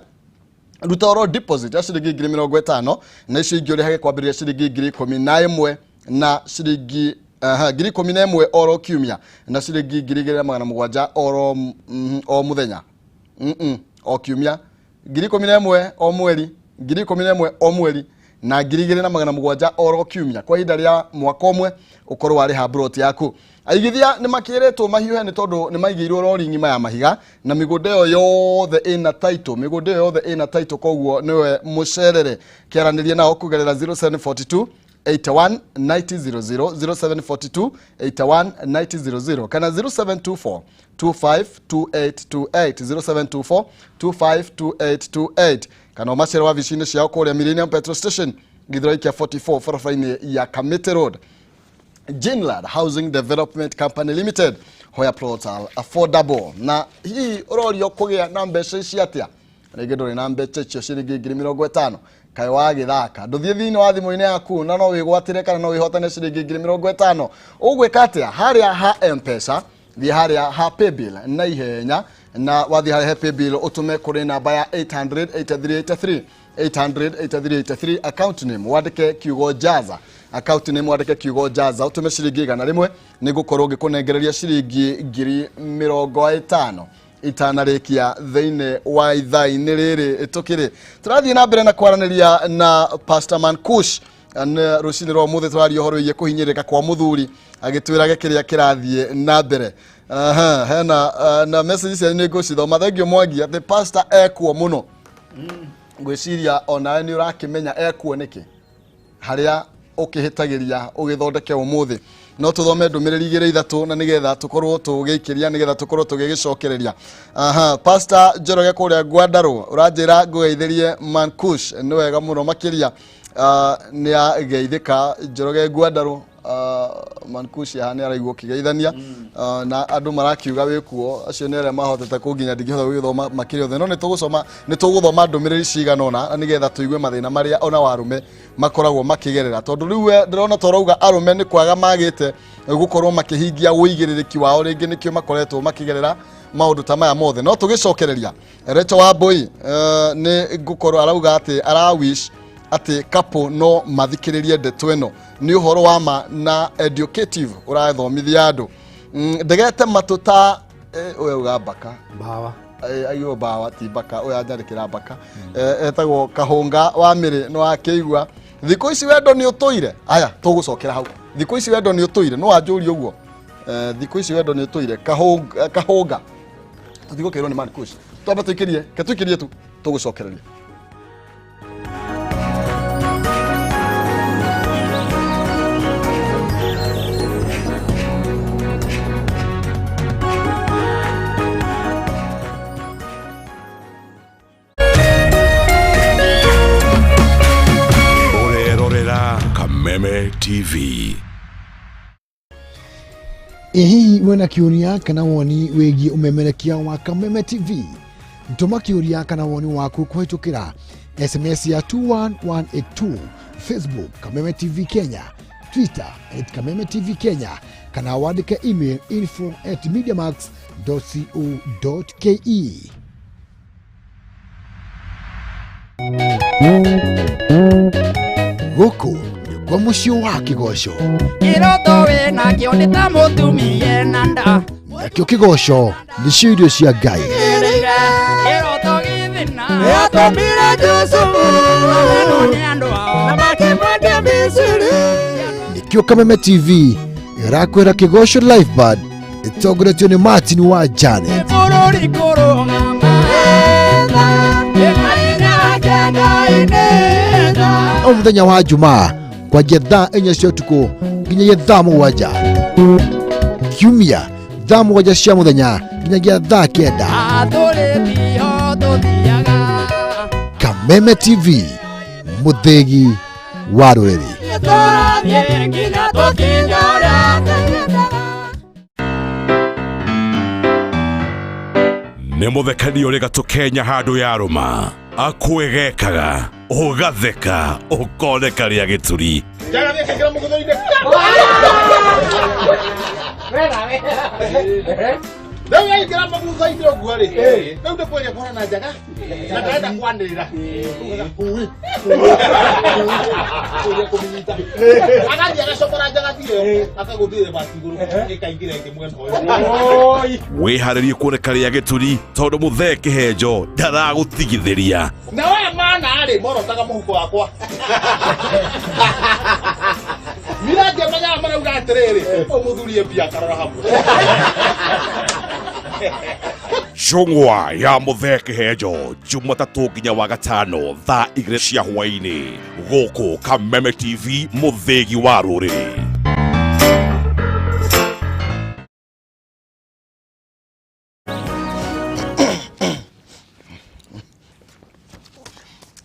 Ruta oro deposit ya ciringi 50,000, na icio ingĩ ũrĩhage kwambĩrĩria ciringi 11,000 na ciringi, aha, 11,000 oro kiumia, na ciringi 2,700 oro o mũthenya, o kiumia, 11,000 o mweri, 11,000 o mweri na 2,700 oro kiumia kwa ihinda rĩa mwaka ũmwe, ũkorwo warĩha broti yaku. Aigithia nĩ makĩrĩtwo mahiũhe nĩ tondũ nĩ maigĩirwo rori ng'ima ya mahiga, na mĩgũnda ĩyo yothe ĩna title, mĩgũnda ĩyo yothe ĩna title. Koguo nĩwe mũcerere, kĩaranĩrie nao kũgerera 0742 81 9000, 0742 81 9000 kana 0724 252828, 0724 252828, kana ũmacere wabici-inĩ ciao kũrĩa Millennium Petrol Station, Githurai kĩa 44, barabara-inĩ ya Kamiti Road. Jinland Housing Development Company Limited, where plots are affordable. Na hihi ũrorio kũgĩa na mbeca ici atĩa? Rĩngĩ ndũrĩ na mbeca icio ciringi 50,000, kaĩ wagĩthaka ndũthiĩ thĩinĩ wa thimũ-inĩ yaku, na no wĩgwatĩre kana no wĩhotane ciringi 50,000. Ũgwĩka atĩa? Harĩa ha M-Pesa, thiĩ harĩa ha paybill na ihenya, na wathiĩ harĩa he paybill ũtũme kũrĩ namba ya 800 8383, 800 8383, account name wandĩke kiugo Jaza, account name wandĩke kiugo Jaza, ũtũme ciringi 100, nĩ ngũkorwo ngĩkũnengereria ciringi 50,000 itanarĩkia thĩinĩ wa ithaa-inĩ rĩrĩ. Tũkĩrĩ tũrathiĩ na mbere na kwaranĩria na Pastor Mankush na rũcinĩ rwa ũmũthĩ tũraria ũhoro wĩgiĩ kũhinyĩrĩrĩka kwa mũthuri, agĩtwĩrage kĩrĩa kĩrathiĩ na mbere. Aha, hena na message cianyu nĩ ngũcithoma. Thank you Mwangi atĩ pastor ekuo mũno. Ngwĩciria onawe nĩ ũrakĩmenya ekuo nĩkĩ, harĩa ũkĩhĩtagĩria ũgĩthondeke ũmũthĩ. No tũthome ndũmĩrĩri igĩrĩ ithatũ na nĩgetha tũkorwo tũgĩikĩria, nĩgetha tũkorwo tũgĩgĩcokereria. Aha, Pastor Njoroge kũrĩa Ngwandarũ ũranjĩra ngũgeithĩrie Mankush, nĩ wega mũno makĩria. Nĩ ageithĩka Njoroge Ngwandarũ. Mankush haha nĩ araigua ũkĩgeithania. Na andũ marakiuga wĩkuo, acio nĩ arĩa mahotete kũnginya, ndingĩhota gũgĩthoma makĩria othe, no nĩ tũgũcoma, nĩ tũgũthoma ndũmĩrĩri cigana ũna na nĩgetha tũigue mathĩna marĩa ona warume makoragwo makĩgerera, tondũ rĩu we ndĩrona tũrauga arũme nĩ kwaga magĩte gũkorwo makĩhingia ũigĩrĩrĩki wao, rĩngĩ nĩkĩo makoretwo makĩgerera maũndũ ta maya mothe. No tũgĩcokereria Rachel Wambui, nĩ ngũkorwo arauga atĩ arawish atĩ couple no mathikĩrĩrie ndeto ĩno, nĩ ũhoro wa ma na educative ũrathomithia andũ. Ndegete matũ ta ũyũ auga mbaka. Mbawa. Aigwo mbawa ti mbaka, ũyũ anjandĩkĩra mbaka. Etagwo Kahũnga wa Mĩrĩ, nĩ wakĩigua thikũ ici wendo nĩ ũtũire. Aya, tũgũcokera hau. Thikũ ici wendo nĩ ũtũire, no wanjũrie ũguo. Thikũ ici wendo nĩ ũtũire, Kahũnga, Kahũnga, tũtigũkĩrwo nĩ man kush, twambe tũikĩrie, ke tũikĩrie tu, tũgũcokereria. Ũrerorera Kameme TV. Ĩ hihi wĩna kĩũria kana woni wĩgiĩ ũmemerekia wa Kameme TV? Tũma kĩũria kana woni waku kũhĩtũkĩra SMS ya 21182, Facebook Kameme TV Kenya, Twitter @KamemeTV Kenya, kana wandĩke email info@mediamax.co.ke. Gũkũ nĩ kwa mũciĩ wa kĩgoco. Kĩroto wĩnakĩo nĩ ta mũtumia ena nda. Nakĩo kĩgoco nĩcio irio cia Ngai. Nĩkĩo Kameme TV ĩrakwĩra Kĩgoco Live Band ĩtongoretio nĩ Martin wa Janet. O mũthenya wa Jumaa kwanjia thaa 4 cia ũtukũ nginyagia thaa 7, Kiumia thaa 7 cia mũthenya nginyagia thaa 9. Kameme TV, mũthĩgi wa rũrĩrĩ. Nĩ mũthekania ũrĩ gatũ Kenya handũ ya rũma akwĩgekaga ũgatheka ũkoneka rĩa gĩturi. Rĩu yaingĩra mũgutho-inĩ ũguo rĩ, rĩu nĩ kwendia kũhana njaga na ndarenda kwanĩrĩra hui kũria kũmĩnyita agathiĩ agacokora njagathi ĩyo akagũthire bati igũrũ ĩkaingĩra ĩngĩ mwena ũyũ. Wĩharĩrie kuoneka rĩa gĩturi tondũ mũthee kĩhenjo ndaragũtigithĩria. Na we mana rĩ morotaga mũhuko wakwa nira ngĩmenyaga marauga atĩrĩrĩ ũyũ mũthuri e mbia akarora hamwe. Cũng'wa ya mũthee kĩhenjo Jumatatũ nginya wa gatano thaa 2 cia hwaĩ-inĩ gũkũ Kameme TV mũthĩgi wa rũrĩrĩ.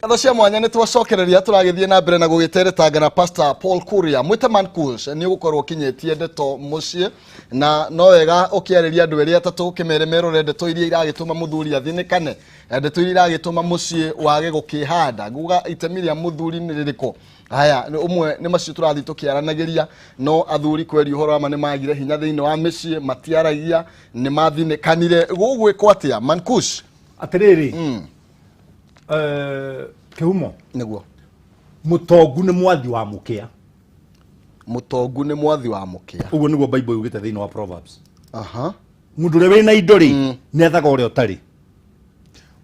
Ngatho cia mwanya nĩ twacokereria tũragĩthiĩ na mbere na gũgĩteretanga na Pastor Paul Kuria mwĩte Man Kush nĩ ũgũkorwo ũkinyĩtie ndeto mũciĩ na no wega ũkĩarĩria andũ erĩ atatũ ũkĩmere merore ndeto iria iragĩtũma mũthuri athĩnĩkane, ndeto iria iragĩtũma mũciĩ wage gũkĩhanda nguga itemi rĩa mũthuri nĩ rĩrĩkũ. Haya ũmwe nĩ macio tũrathiĩ tũkĩaranagĩria no athuri kweri ũhoro wa ma nĩ magire hinya thĩinĩ wa mĩciĩ matiaragia nĩ mathinĩkanire gũgwĩkwo atĩa Man Kush? Atĩrĩrĩ, kĩhumo nĩguo mũtongu nĩ mwathi wa mũkĩa. Mũtongu nĩ mwathi wa mũkĩa. Ũguo nĩguo Bible yugĩte thĩinĩ wa Proverbs. Aha. Mũndũ ũrĩa wĩna indo rĩ nĩ ethaga ũrĩa ũtarĩ.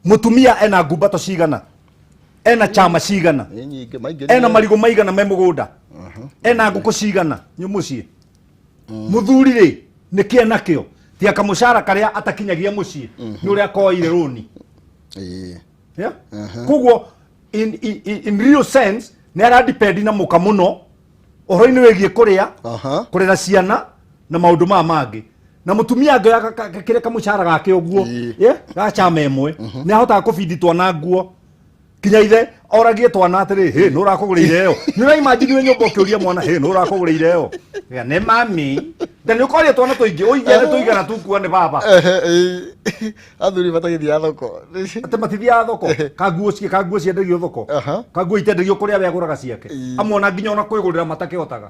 Mũtumia ena ngumbato cigana, ena chama cigana, ena marigũ maigana me mũgũnda, ena ngũkũ cigana nĩ mũciĩ. Mũthuri rĩ nĩ kĩ enakĩo ti akamũcara karĩa atakinyagia mũciĩ nĩ ũrĩa akoire rũni. Yeah? Koguo in real sense nĩ aradepend na mũka mũno ũhoro-inĩ wĩgiĩ kũrĩa, kũrera ciana na maũndũ maya mangĩ. Na mũtumia angĩoya kĩrĩa kamũcara gake ũguo, yeah, ga chama ĩmwe, nĩ ahotaga kũbindi twana nguo kinya ithe oragie twana atĩrĩ, hĩ nũ ũrakũgũrĩire ĩyo? Nĩ ũraimagine wĩ nyũmba ũkĩũria mwana, hĩ nũ ũrakũgũrĩire ĩyo? Nĩ mami. Na nĩ ũkoria twana tũingĩ, ũige nĩ tũigana tukua nĩ baba. Athuri matagĩthiaga thoko. Atĩ matithiaga thoko. Kanguo ciĩ, kanguo ciendagio thoko. Kanguo itendagio kũrĩa we agũraga ciake. Amwe ona nginya ona kwĩgũrĩra matakĩhotaga.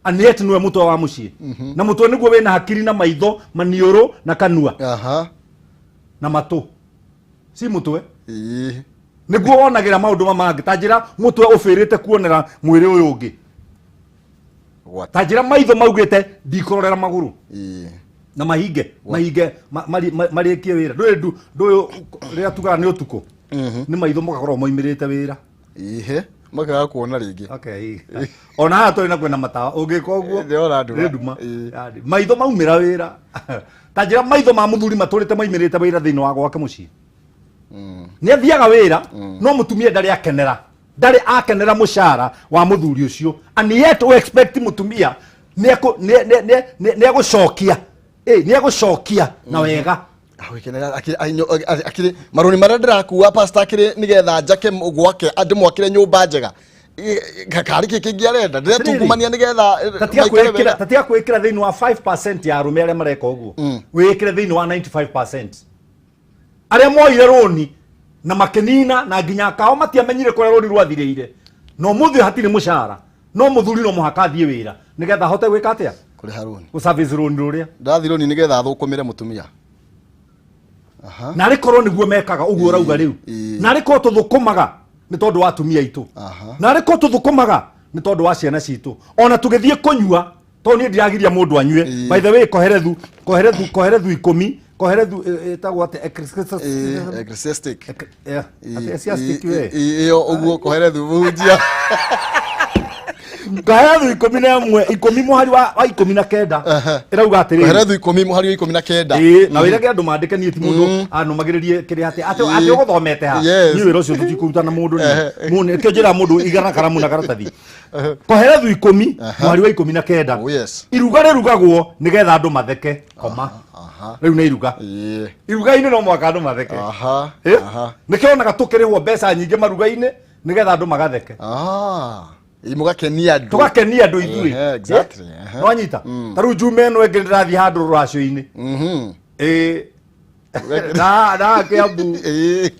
And yet nĩwe mũtwe wa mũciĩ. Na mũtwe nĩguo wĩna hakiri na maitho, maniũrũ na kanua. Na matũ. Si mũtwe. Nĩguo wonagĩra maũndũ mangĩ. Ta njĩra mũtwe ũbĩrĩte kuonera mwĩrĩ ũyũ ũngĩ. Ta njĩra maitho maugĩte ndikũrorera magũrũ. Na mahinge, mahinge, marĩkie wĩra. Ndũĩ ndũĩ rĩrĩa tugaga nĩ ũtukũ. Nĩ maitho magakorwo moimĩrĩte wĩra. Ihe, makaga kuona rĩngĩ. Okay. Ona haha tũrĩ na kwĩna matawa, ũngĩka ũguo Ndĩrona nduma. nĩ nduma. Maitho maumĩra wĩra. Ta njĩra maitho ma mũthuri matũrĩte maimĩrĩte wĩra thĩinĩ wa gwake mũciĩ. Nĩ athiaga wĩra, no mũtumia ndarĩ akenera. Ndarĩ akenera mũcara wa mũthuri ũcio. And yet we expect mũtumia nĩ egũcokia. Nĩ egũcokia na wega. Akĩrĩ marũni marĩa ndĩrakua pastor akĩrĩ nĩgetha njake gwake ndĩmwakĩre nyũmba njega. Karĩ kĩ kĩngĩ arenda ndĩretungumania nĩgetha tatiga kwĩkĩra thĩinĩ wa 5% ya arũme arĩa mareka ũguo. Wĩkĩre thĩinĩ wa 95%. Arĩa moire rũni na makĩnina na nginya akao matiamenyire kũrĩa rũni rwathirĩire. No mũthĩ hatirĩ mũcara. No mũthuri no mũhaka athiĩ wĩra nĩgetha ahote gwĩka atĩa? Kũrĩha rũni. Gũservice rũni rũrĩa. Ndathiĩ rũni nĩgetha athũkũmĩre mũtumia. Na arĩ korwo nĩguo mekaga ũguo ũrauga rĩu. Na arĩ korwo tũthũkũmaga nĩ tondũ wa atumia aitũ. Na arĩ korwo tũthũkũmaga nĩ tondũ wa ciana citũ. Ona tũgĩthiĩ kũnyua Tondũ niĩ ndiragiria mũndũ anyue. Ĩĩ. By the way, koherethu koherethu koherethu ikũmi, koherethu ĩtagwo atĩ Ecclesiastic. Yeah, atĩ ecclesiastic we. Ĩyo ũguo koherethu mũhunjia. Koherethu 11, 10 mũhari wa 19 ĩrauga atĩrĩrĩ. Koherethu 10 mũhari wa 19. Ĩĩ, na wĩrage andũ mandĩke, niĩ ti mũndũ anũmagĩrĩrie kĩrĩa atĩ atĩ ũgũthomete ha. Yes. Niĩ wĩra ũcio tũtikũruta na mũndũ niĩ. Mũndũ nĩkĩo njĩraga mũndũ igana karamu na karatathi. Koherethu 10 mũhari wa 19. Oh, yes. Iruga rĩrugagwo nĩgetha andũ matheke koma. Rĩu nĩ iruga. Iruga-inĩ no mũhaka andũ matheke. Eh? Nĩkĩo onaga tũkĩrĩhwo mbeca nyingĩ maruga-inĩ nĩgetha andũ magatheke. Ĩ, mũgakenia andũ. Tũgakenia andũ ithuĩ. Ehe, exactly. Eh? Ehe. Nĩwanyita? Ta rĩu njume ĩno ĩngĩ ndĩrathiĩ handũ rũracio-inĩ. Ĩ. Na Kĩambu. Ĩ.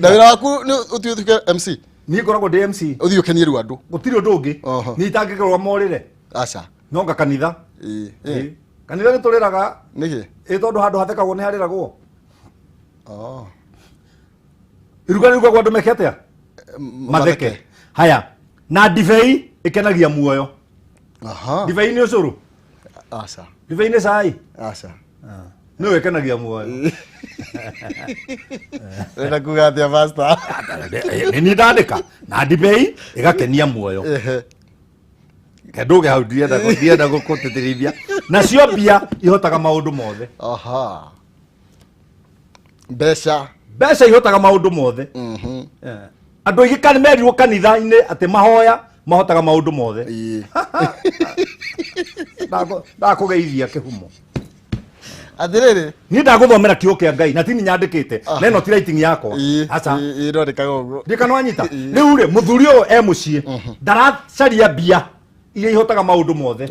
Na wĩra waku nĩ ũthiĩ ũtuĩke MC? Niĩ ngoragwo ndĩ MC. Ũthiĩ ũkenie rĩu andũ. Gũtirĩ ũndũ ũngĩ. Niĩ itangĩkorwo morĩre. Aca. No nga kanitha. Ĩ. Ĩ. Kanitha nĩ tũrĩraga. Nĩkĩ? Ĩ, tondũ handũ hathekagwo nĩ harĩragwo. Oh. Iruga rĩrugagwo andũ meke atĩa? Matheke. Haya, na ndibei ĩkenagia muoyo. Ndibei nĩ ũcũrũ? Aca. Ndibei nĩ cai? Aca. Nĩwe ĩkenagia muoyo. Ũrenda kuga atĩa, pastor? Nĩ niĩ ndandĩka na ndibei ĩgakenia muoyo. Kenduge hau, ndienda gũkũtĩtĩrithia. Nacio mbia ihotaga maũndũ mothe. Aha. Mbeca. Mbeca ihotaga maũndũ mothe. Eh. Andũ aingĩ kan merirwo kanitha-inĩ atĩ mahoya mahotaga maũndũ mothe. Ndakũgeithia kĩhumo. Atĩrĩrĩ. Niĩ ndagũthomera kiugo kĩa Ngai na tini nyandĩkĩte na ĩno ti writing yakwa. Aca. Ĩrondĩkaga ũguo. Ndĩka nĩwanyita. Rĩu rĩ, mũthuri ũyũ e mũciĩ ndaracaria mbia iria ihotaga maũndũ mothe.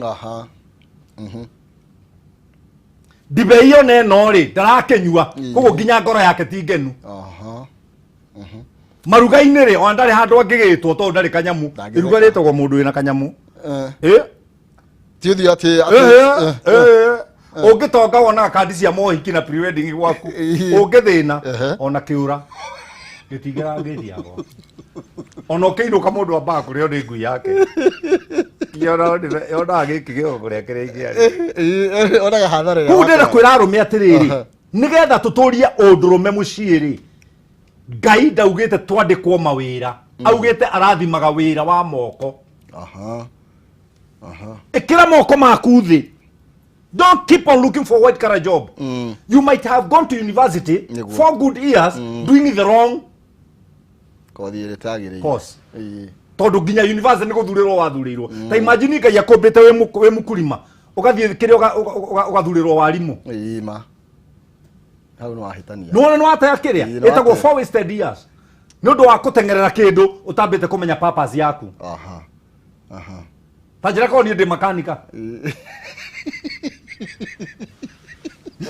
Ndibei ona ĩno rĩ, ndarakĩnyua, koguo nginya ngoro yake ti ngenu. Maruga-inĩ rĩ, ona ndarĩ handũ angĩgĩtwo tondũ ndarĩ kanyamu. Iruga rĩtagwo mũndũ wĩna kanyamu. Ĩ? Ti ũthiĩ atĩ Ĩhĩ, ĩhĩ. Ũngĩtonga wonaga kandi cia mohiki na pre-wedding gwaku, ũngĩthĩna ona kĩũra gĩtingĩra ngĩti yakwa, ona ũkĩinũka mũndũ ambaga kũrĩo nĩ ngui yake. Yonaga gĩkĩ gĩoka kũrĩa kĩrĩa ingĩarĩ. Onaga hathara ĩrĩa Koguo ndĩrenda wakora. kwĩra arũme atĩrĩrĩ, nĩgetha tũtũrie ũndũrũme mũciĩ rĩ, Ngai ndaugĩte twandĩkwo mawĩra, augĩte arathimaga wĩra wa moko. Ĩkĩra moko maku thĩ. Don't keep on looking for white collar job. You might have gone to university Nĩguo. 4 good years doing the wrong Kothi ĩrĩa ĩtagĩrĩire. course. Ĩĩ. Tondũ nginya university nĩ gũthurĩrwo wathurĩirwo. Ta imagine Ngai akũmbĩte wĩ mũkulima, ũgathiĩ kĩrĩa ũgathurĩrwo warimũ. Ĩĩ, ma. Hau nĩ wahĩtania. Nĩwona nĩ watea kĩrĩa Ĩĩ, nĩ ĩtagwo watea. 4 wasted years nĩ ũndũ wa gũteng'erera kĩndũ ũtambĩte kũmenya purpose yaku. Aha. Aha. Ta njĩra korwo niĩ ndĩ makanika.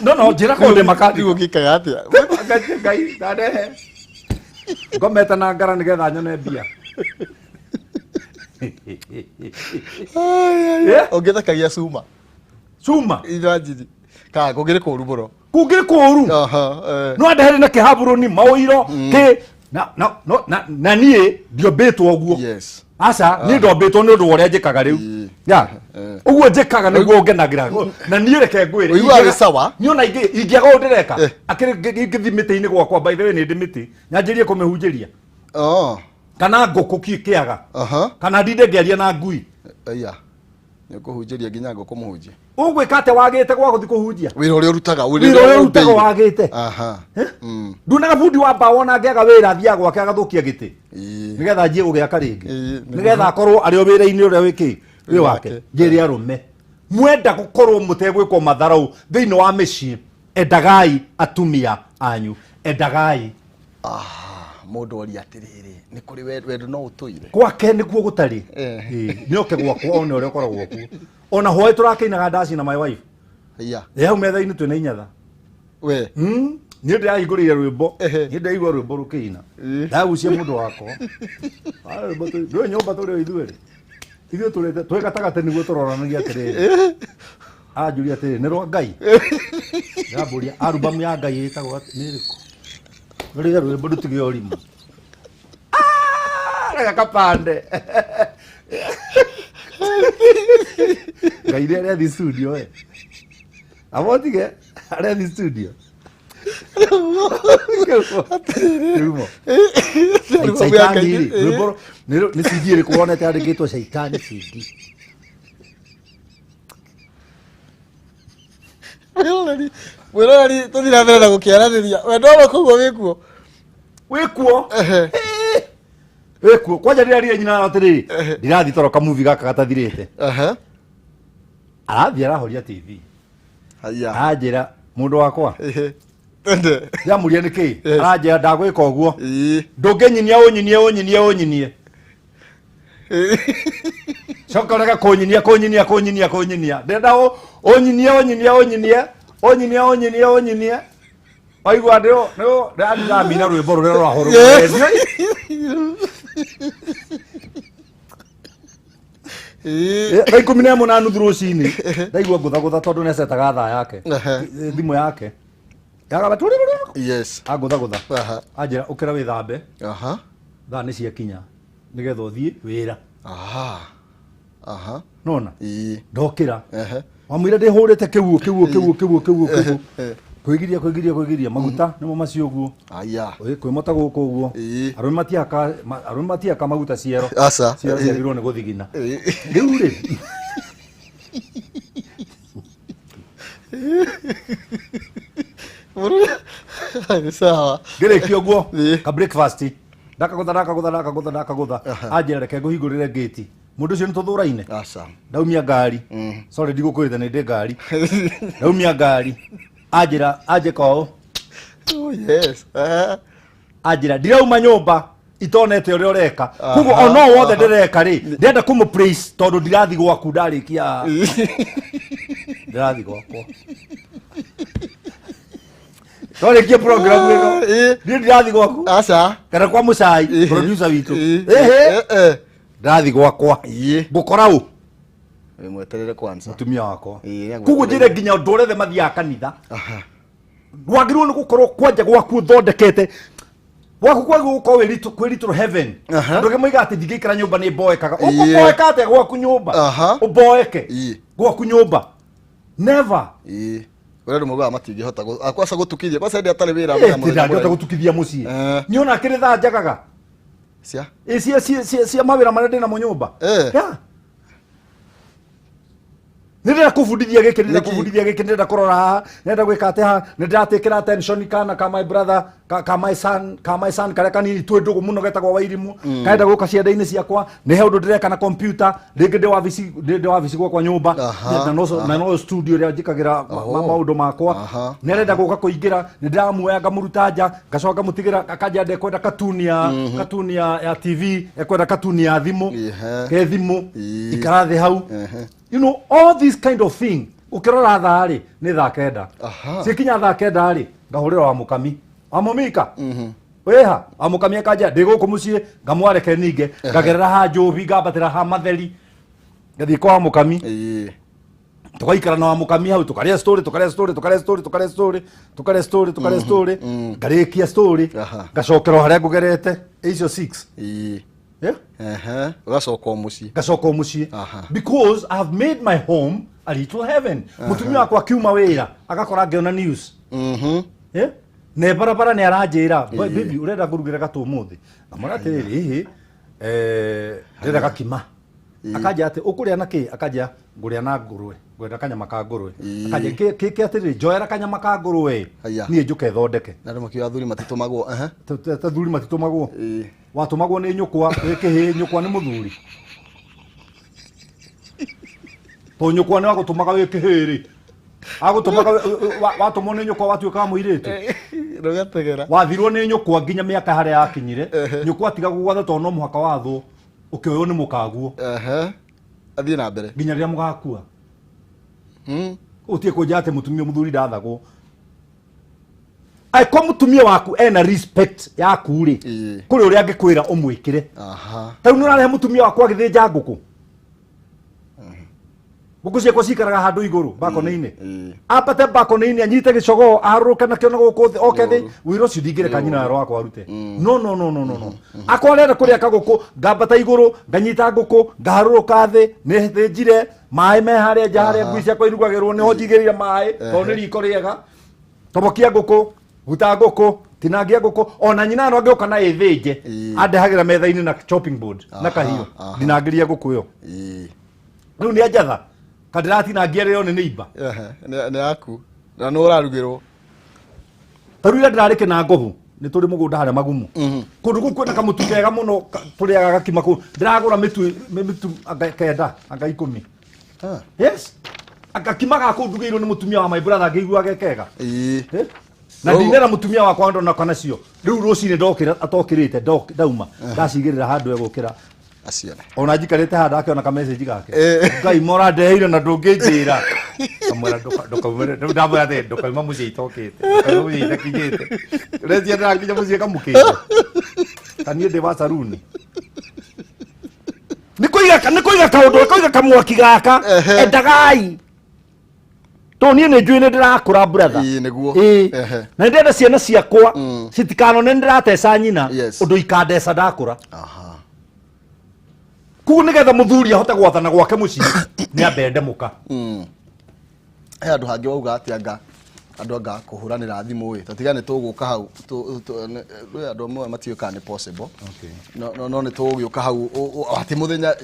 No njĩra korwo ndĩ makanika. Rĩu ũngĩkaga atĩa? Ngai Ngai ndarehe ngomete na ngara nĩgetha nyone mbia. Eh? Ũngĩthekagia cuma. Cuma. Imagine. Ka kũngĩrĩ kũru mũno. Kũngĩrĩ kũru. Aha. Eh. No andehere na kĩhaburũni maũiro kĩ na na no na niĩ ndiombĩtwo ũguo. Yes. Aca, niĩ ndombĩtwo nĩ ũndũ wa ũrĩa njĩkaga rĩu. Ya. Ũguo njĩkaga nĩguo ngenagĩra. Na niĩ reke ngwĩre. Ũiguaga wĩ sawa? Niĩ ona ingĩaga ũũ ndĩreka. Akĩrĩ ingĩthiĩ mĩtĩ-inĩ gwakwa, by the way nĩ ndĩ mĩtĩ. Nyanjĩrie kũmĩhunjĩria. Oh. Kana ngũkũ kĩaga. Kana ndinde ngĩaria na ngui. Aya. Nĩ ũkũhunjĩria nginya ngũkũ mũhunjia. Ũgwĩka atĩa wagĩte gwa gũthiĩ kũhunjia? Wĩra ũrĩa ũrutaga. Wĩra ũrĩa ũrutaga wagĩte. Aha. Nduonaga bundi wa mbaũ ona angĩaga wĩra athiaga gwake agathũkia gĩtĩ nĩgetha anjie gũgĩaka rĩngĩ, nĩgetha akorwo arĩ o wĩra-inĩ ũrĩa wĩkĩ wĩ wake. Njĩre arũme, mwenda gũkorwo mũtegwĩkwo matharau thĩinĩ wa mĩciĩ, endagai atumia anyu, endagai. Mũndũ oria atĩrĩrĩ, nĩ kũrĩ wendo no ũtũire? Gwake nĩkuo gũtarĩ. Ĩĩ, nĩoke gwakwa one ũrĩa ũkoragwo kuo. Ona hwaĩ tũrakĩinaga ndaci na my wife. Iya. Ĩ, hau metha-inĩ twĩna inyatha. We. Niĩ ndĩrahingũrĩire rwĩmbo, niĩ ndĩraigua rwĩmbo rũkĩina, ndagucia mũndũ wakwa. Ah, rwĩmbo ndũĩ nyũmba tũrĩ o ithuerĩ, ithuĩ tũrĩte twĩ gatagatĩ nĩguo tũroranagia atĩrĩrĩ, anjũria atĩrĩrĩ, nĩ rwa Ngai? Ndĩrambũria arubamu ya Ngai ĩtagwo nĩ ĩrĩkũ? Rũrĩre rwĩmbo rũtige ũrimũ. Ah, reke kapande. Ngai rä arethi studio we abotige arethi studio. Kiumo. Shaitani rĩ, rwĩmbo nĩ CD ĩrĩkũ wonete yandĩkĩtwo Shaitani CD? Mwĩroreri, mwĩroreri, tũthiĩ na mbere na gũkĩaranĩria. Wendo wa koguo wĩkuo. Wĩkuo. Wĩkuo. Kwanja ndĩrarire nyina atĩrĩrĩ, ndirathiĩ toro kamuvi gaka gatathirĩte. Arathiĩ arahoria TV. Haya. Aranjĩra mũndũ wakwa. Twende. Ndĩramũria nĩkĩ? Yes. Aranjĩra ndagwĩka ũguo. Ĩĩ. Ndũngĩnyinia ũnyinie ũnyinie ũnyinie. Coka ũrege kũnyinia kũnyinia kũnyinia kũnyinia. Ndĩrenda ũnyinie ũnyinie ũnyinie ũnyinie ũnyinie ũnyinie. Waigua ndĩrathiĩ ndamina rwĩmbo rũrĩa rũrahũrwo. Yes. Ĩĩ. Thaa 11 na nuthu rũcinĩ ndaigua ngũthagũtha tondũ nĩacetaga thaa yake. Thimũ yake yagamba tũrĩrĩrĩ. Yes. Angũthagũtha. Aha. Anjĩra ũkĩra wĩthambe. Aha. Thaa nĩ ciakinya nĩgetha ũthiĩ wĩra. Aha. Aha. Nona Ĩĩ. ndokĩra. Ehe. Wamwĩra ndĩhũrĩte kĩguũ kĩguũ kĩguũ kĩguũ kĩguũ kĩguũ. Ehe. Kwĩgiria kwĩgiria kwĩgiria maguta nĩmo macio ũguo. Aya. Ĩ, kwĩmota gũkũ ũguo. Ĩĩ. Arũme matihaka arũme matihaka maguta ciero. Aca. Ciero Ĩĩ. ciagĩrĩirwo nĩ gũthigina. Ĩĩ. Rĩu rĩ Nĩ sawa. Ngĩrĩkia ũguo Ĩĩ. ka breakfast ndakagũtha ndakagũtha ndakagũtha ndakagũtha anjĩra reke ngũhingũrĩre ngĩti mũndũ ũcio nĩ tũthũraine. Aca. Ndaumia ngari, sorry ndigũkwĩrĩte nĩ ndĩ ngari, ndaumia ngari anjĩra anjĩka ũũ. Oh yes. Aha. Anjĩra ndirauma nyũmba itonete ũrĩa ũreka, koguo Aha, ono wothe aha. ndĩreka rĩ ndĩrenda kũmũ praise tondũ ndirathi gwaku ndarĩkia ndĩrathi gwakwa twarĩkia program ĩno. Ĩĩ. Niĩ ndirathi gwaku Aca. kana kwa mũcai Ĩĩ. producer witũ. Ĩĩ. Ĩhĩ. Eh, eh. Ndathi gwakwa Ĩĩ. ngũkora ũ? Wĩ mweterere kwanza. Mũtumia wakwa. Ĩĩ, koguo njĩre nginya ũndũ ũrĩa othe mathiaga kanitha. Aha. Wagĩrĩirwo nĩ gũkorwo kwanja gwaku ũthondekete gwaku kwagĩrĩirwo gũkorwo wĩ kwĩ little heaven. Aha. Andũ angĩ moigaga atĩ ndingĩikara nyũmba nĩ mboekaga. Ĩĩ. Ũkũboeka atĩa gwaku nyũmba? Aha. Ũboeke Ĩĩ. gwaku nyũmba, never. Ĩĩ. Ũrĩa andũ maugaga matingĩhota kwaca gũtukithia kwaca hĩndĩ atarĩ wĩra Ĩ, amenya ti mũthenya ndangĩhota mũraihu. gũtukithia mũciĩ. Eh. Niĩ ona kĩrĩ thaa njagaga. Cia? Ĩ, cia mawĩra marĩa ndĩnamo nyũmba. Eh. Yeah. Nĩ ndĩrenda kũbundithia gĩkĩ, ndĩrenda Nĩkĩ? kũbundithia gĩkĩ, ndĩrenda kũrora haha, ndĩrenda gwĩka atĩ haha, nĩ ndĩratĩkĩra attention kana ka my brother, ka my son, ka my son karĩa kanini twĩ ndũgũ mũno getagwo Wairimu, karenda gũka cianda-inĩ ciakwa, nĩ he ũndũ ndĩreka na computer, rĩngĩ ndĩ wabici, ndĩ wabici gwakwa nyũmba, Aha, na na no studio ĩrĩa njĩkagĩra maũndũ makwa. Aha. Nĩ arenda gũka kũingĩra, nĩ ndĩramuoya ngamũruta nja, ngacoka ngamũtigĩra, akanja ndekwenda katuni ya katuni ya TV, ekwenda katuni ya thimũ, Ehe. ke thimũ, Ĩĩ. ikara thĩ hau. Ehe. You know, all this kind of thing, ũkĩrora thaa rĩ, nĩ thaa 9. Aha. Cikinya thaa 9 rĩ, ngahũrĩra wa mũkami. Wa mũmika? Wĩha? Wa mũkami akanja, ndĩ gũkũ mũciĩ, ngamwareke ninge, ngagerera ha Njũbi, ngambatĩra ha Matheri, ngathiĩ kwa wa mũkami. Ĩĩ. Tũgaikara na wa mũkami hau, tũkarĩa story, tũkarĩa story, tũkarĩa story, tũkarĩa story, tũkarĩa story, tũkarĩa story, ngarĩkia story, Aha. ngacokera o harĩa ngũgerete, icio 6. Ĩĩ. Yeah? Ehe. Ũgacoka o mũciĩ. Ngacoka o mũciĩ. Aha. Because I have made my home a little heaven. Mũtumia wakwa akiuma wĩra agakora ngĩona news. Yeah? Ne barabara nĩ aranjĩra, "Baby, ũrenda ngũrugĩre gatũ ũmũthĩ?" Ngamwĩra atĩrĩrĩ, ĩhĩ, ndĩrenda gakima. Akanja atĩ ũkũrĩa na kĩ? Akanja ngũrĩa na ngũrwe, ngwenda kanyama ka ngũrwe. Ĩĩ. Akanja kĩ atĩrĩrĩ, njoera kanyama ka ngũrwe. Haya. Niĩ njũke thondeke. Na andũ makiuga athuri matitũmagwo. Ehe. Athuri matitũmagwo. Ĩĩ. Watũmagwo nĩ nyũkwa, wĩ kĩhĩĩ, nyũkwa nĩ mũthuri. To nyũkwa nĩ wagũtũmaga wĩ kĩhĩĩ rĩ. Agũtũmaga watũmwo nĩ nyũkwa watuĩka wa mũirĩtu. Ndũgategera. Wathirwo nĩ nyũkwa nginya mĩaka harĩa yakinyire. Nyũkwa atiga gũgwatha tondũ no mũhaka wathwo, ũkĩoywo nĩ mũkaguo. Ehe. Athiĩ na mbere. Nginya rĩrĩa mũgakua. Ũtige kũnjĩra atĩ mũtumia mũthuri ndathagwo. Angĩkorwo mũtumia waku ena respect yaku rĩ, Ĩĩ. kũrĩ ũrĩa angĩkwĩra ũmwĩkĩre. Aha. Ta rĩu nĩ ũrarehe mũtumia waku agĩthĩnja ngũkũ. Ngũkũ ciakwa cikaraga handũ igũrũ bakoni-inĩ. Ambate bakoni-inĩ anyite gĩcogoo aharũrũke nakĩo na gũkũ thĩ oke thĩ wĩra ũcio ndingĩreka nyina wero wakwa arute. No no no no no no. Akwa arenda kũrĩa kagũkũ ngambata igũrũ nganyita ngũkũ ngaharũrũka thĩ nĩ thĩnjire maĩ me harĩa nja harĩa ngui ciakwa irugagĩrwo nĩho njigĩrĩire maĩ tondũ nĩ riko rĩega. Tobokia ngũkũ, huta ngũkũ, tinangia ngũkũ ona nyina no angĩũka na ĩthĩnje andehagĩra metha-inĩ na chopping board na kahiũ ndinangĩria ngũkũ ĩyo. Rĩu nĩ anjatha kandĩratinangia rĩo nĩ nĩimba. Ehe, nĩ yaku na nĩ ũrarugĩrwo. Ta rĩu ira ndĩrarĩ kĩnangobu nĩ tũrĩ mũgũnda harĩa magumu kũndũ kũu kwĩna kamũtu kega mũno tũrĩaga gakima kũu ndĩragũra mĩtu mĩtu anga kenda anga 10. Yes, gakima ga kũu ndugĩirwo nĩ mũtumia wa my brother ngĩigua ge kega. Eh? Na ndinera mũtumia wakwa ndona kana cio rĩu rũcinĩ ndokĩra atokĩrĩte ndauma ndacigĩrĩra handũ egũkĩra acione. Ona njikarĩte haha ndakĩona ka message gake. Ngai mora ndeheire na ndũngĩnjĩra kamwĩra ndũkaumĩre rĩu ndamwĩra atĩ ndũkauma mũciĩ itokĩte ndũkauma mũciĩ itakinyĩte recia ndĩrakinya mũciĩ kamũkĩte kaniĩ ndĩ wa saruni nĩ kũiga nĩ kũiga kaũndũ nĩ kũiga kamwaki gaka. Endagai to niĩ nĩ njũĩ nĩ ndĩrakũra brother. Ĩĩ, nĩguo. Ĩĩ. Na nĩ ndĩrenda ciana ciakwa citikanone nĩ ndĩrateca nyina ũndũ ikandeca ndakũra. Koguo nĩgetha mũthuri ahote gwathana gwake mũciĩ nĩ ambe ende mũka. He andũ hangĩ wauga atĩ anga andũ anga kũhũranĩra thimũ ĩ tatiga nĩ tũgũka hau kwĩ andũ amwe matiũĩ kana nĩ possible. No no no nĩ tũgũgĩũka hau atĩ mũthenya.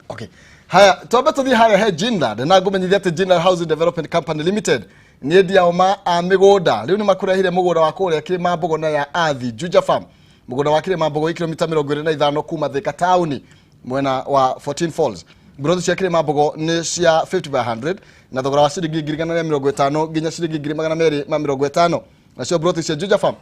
Okay, haya twambe tũthiĩ harĩa he Jinland na ngũmenyithia atĩ Jinland Housing Development Company Limited nĩ endia ao ma a mĩgũnda rĩu nĩ makũrehire mũgũnda wa kũrĩa Kĩrĩma na ya Athi Juja Farm mũgũnda wa Kĩrĩma Mbogo kilomita 25 kuma Thika taũni mwena wa 14 Falls. Mburoti cia Kĩrĩma Mbogo nĩ cia 50 by 100 na thogora wa ciringi 150,000 nginya ciringi 250,000. Nacio mburoti cia Juja Farm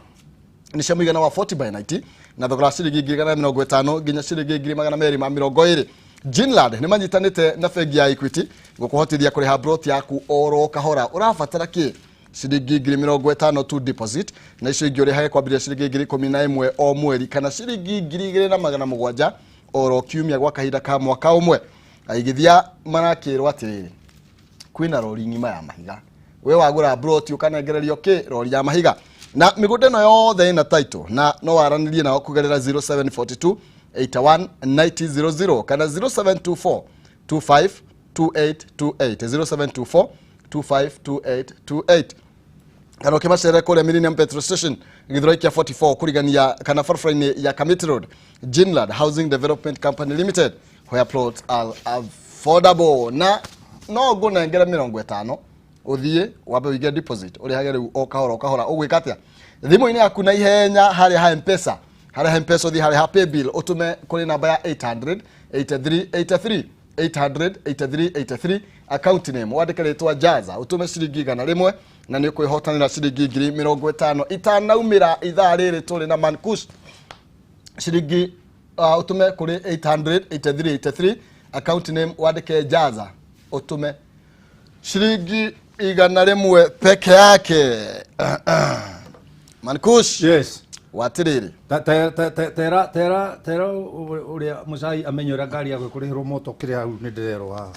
nĩ cia mũigana wa 40 by 90 na thogora wa ciringi 150,000 nginya ciringi 220,000. Jinland nĩ manyitanĩte na bengi ya Equity gũkũhotithia kũrĩha mburoti yaku oro kahora. Ũrabatara kĩ? Ciringi 50,000 tu deposit na icio ingĩ ũrĩhage kwambĩrĩria ciringi 11,000 o mweri kana ciringi 2,700 oro kiumia gwa kahinda ka mwaka ũmwe. Aigithia marakĩrwo atĩrĩrĩ, kwĩna rori ng'ima ya mahiga we wagũra mburoti ũkanengererio kĩ rori ya mahiga na mĩgũnda ĩno yothe ĩna title na no waranĩrie nao kũgerera 0742 81 9000 kana 0724 25 2828 0724 252828 kana ũkĩmacerere kũrĩa Millennium Petrol Station Githurai kĩa 44 kũrigania kana barabara-inĩ ya Kamiti Road. Jinland Housing Development Company Limited, where plots are affordable. Na no ngũnengere 50 ũthiĩ wambe ũige deposit ũrĩhage rĩu o kahora o kahora. Ũgwĩka atĩa? Thimũ-inĩ yaku na ihenya harĩa ha M-Pesa, harĩa ha M-Pesa ũthiĩ harĩa ha paybill ũtũme kũrĩ namba ya 800 83 83 800 83 83 account name wandĩke rĩtwa Jaza ũtũme ciringi 100 na nĩ ũkwĩhotanĩra ciringi 50,000 itanaumĩra ithaa rĩrĩ tũrĩ na Mankush. Ciringi ũtũme kũrĩ 800 83 83 account name wandĩke Jaza ũtũme ciringi 100 peke yake. Mankush. Yes. Watiriri. Tera tera tera ũrĩa mũcai amenye ũrĩa ngari yakwa ĩkũrĩhĩrwo moto kĩrĩa hau nĩ ndĩrerwo haha.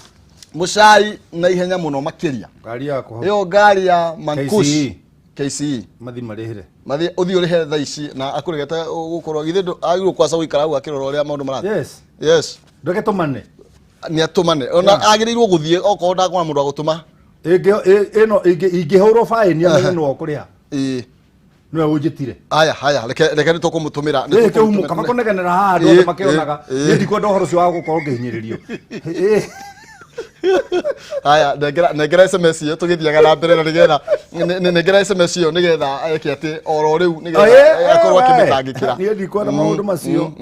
Mũcai na ihenya mũno makĩria. Ngari yakwa. Ĩyo ngari ya Mankush. KCE. KCE. Mathi marĩhĩre. Mathi ũthiĩ ũrĩhe thaa ici na akũregete gũkorwo githĩ agĩrĩirwo kwaca gũikara hau akĩrora ũrĩa maũndũ marathiĩ. Yes. Yes. Ndũke tũmane. Nĩ atũmane. Ona agĩrĩirwo gũthiĩ okorwo ndakona mũndũ wa gũtũma. Ĩno ingĩhũrwo baĩni amenye nĩwe ũkũrĩha. Ĩĩ. Nĩwe ũnjĩtire. Haya haya reke reke nĩ tũkũmũtũmĩra. Nĩ Ĩĩ kĩhumo tũkũmũtũmĩra. kaba kũnegenera haha andũ othe Ĩĩ, makĩonaga. ĩĩ, Niĩ ndikwenda ũhoro ũcio wa gũkorwo ngĩhinyĩrĩrio. Ĩĩ. Haya nengera nengera SMS ĩyo tũgĩthiaga na mbere na nĩgetha nengera SMS ĩyo nĩgetha eke atĩ oro rĩu nĩgetha Ĩĩ, akorwo ĩĩ, akĩmĩtangĩkĩra. Niĩ ndikwenda maũndũ macio.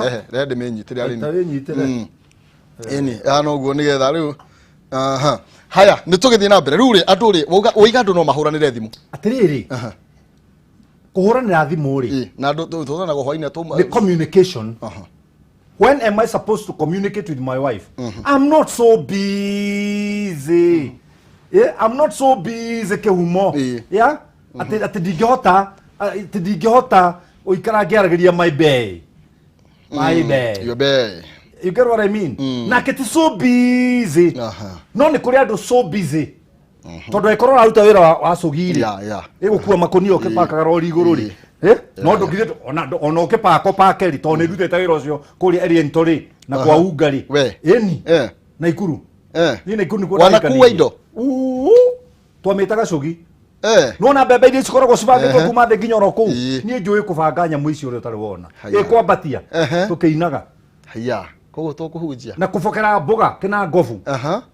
Ehe, reke ndĩmĩnyitĩre arĩ. Ta wĩnyitĩre. Ĩni, hana ũguo nĩgetha rĩu. Aha. Haya, nĩ tũgĩthiĩ na mbere. Rĩu rĩ, andũ rĩ, wauga andũ no mahũranĩre thimũ. Atĩrĩrĩ. Kũhũranĩra thimũ rĩ. Ĩĩ, na andũ tũhũranaga hwainĩ tũ The communication. When am I supposed to communicate with my wife? I'm not so busy. Yeah, I'm not so busy kĩhumo. Yeah? Atĩ atĩ ndingĩhota atĩ ndingĩhota gũikara ngĩaragĩria my bae. My bae. Your bae. You get what I mean? Nake ti so busy. No nĩ kũrĩ andũ so busy tondũ angĩkorwo ũraruta wĩra wa cũgi rĩ, ĩgũkua makũnia ũkĩpakaga rori igũrũ rĩ. No ndũngithiĩ ona ũkĩpaka ũpake rĩ, tondũ nĩ ndutĩte wĩra ũcio kũrĩa Oriental rĩ na kwa Unga rĩ. Ĩni. Naikuru. Niĩ Naikuru nĩkuo Wanakua ndahikanirie. indo? Uu, twamĩtaga cũgi. Nona mbembe iria cikoragwo cibangĩtwo kuma thĩ nginya oro kũu. Niĩ njũĩ kũbanga nyamũ icio ũrĩa ũtarĩ wona. Ĩkwambatia tũkĩinaga. Haya, koguo tũkũhunjia. Na kũbokera mboga kĩna ngobu.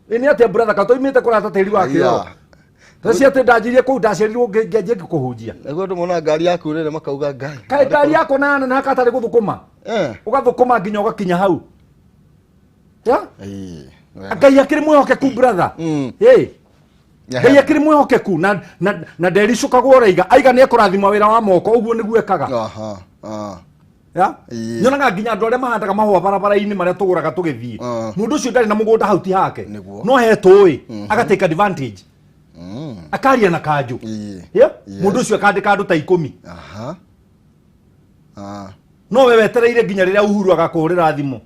Ĩ nĩ atĩa brother ka tũimĩte kũrata tĩri wa kĩoro. Tũcio atĩ ndanjirie kũu ndaciarirwo ngĩanjia ngĩkũhunjia. Nĩguo andũ mona ngari yaku rĩrĩ makauga Ngai. Kaĩ ngari yakwa na neneha katarĩ gũthũkũma. Ũgathũkũma nginya ũgakinya hau. Ya? Ngai akĩrĩ mwĩhokeku brother. Ĩ. Ngai akĩrĩ mwĩhokeku na ndericũkagwo ũraiga. Aiga nĩ ekũrathima wĩra wa moko ũguo nĩguo ekaga. Ya? Nyonaga nginya andũ arĩa mahandaga mahũa barabara-inĩ marĩa tũgũraga tũgĩthiĩ. Mũndũ ũcio ndarĩ na mũgũnda hau ti hake. No he tũĩ aga take advantage. Akaria na kanjũ. Ya? Mũndũ ũcio akandĩka andũ ta 10. No we wetereire nginya rĩrĩa Uhuru agakũhũrĩra thimũ.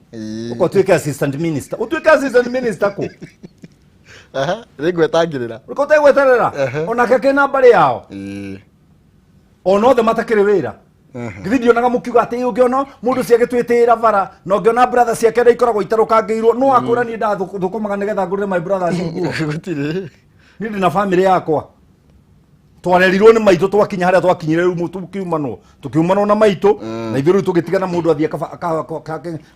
Ũka ũtuĩke assistant minister. Ũtuĩke assistant minister kũ? Rĩngwetangĩrĩra. Ũka ũtegweterera. Onake akĩrĩ na mbarĩ yao. Ona othe matakĩrĩ wĩra. Githĩ ndionaga mũkiuga atĩ ũngĩona mũndũ ũcio agĩtwĩtĩĩra bara na ũngĩona brother ciake ũrĩa ikoragwo itarũkangĩirwo no akwĩra niĩ ndathũkũmaga nĩgetha ngũrĩre my brothers nguo. Gũtirĩ. Niĩ ndĩ na family yakwa. Twarerirwo nĩ maitũ twakinya harĩa twakinyire rĩu tũkiumanwo. Tũkiumanwo na maitũ na ithuĩ rĩu tũgĩtigana mũndũ athiĩ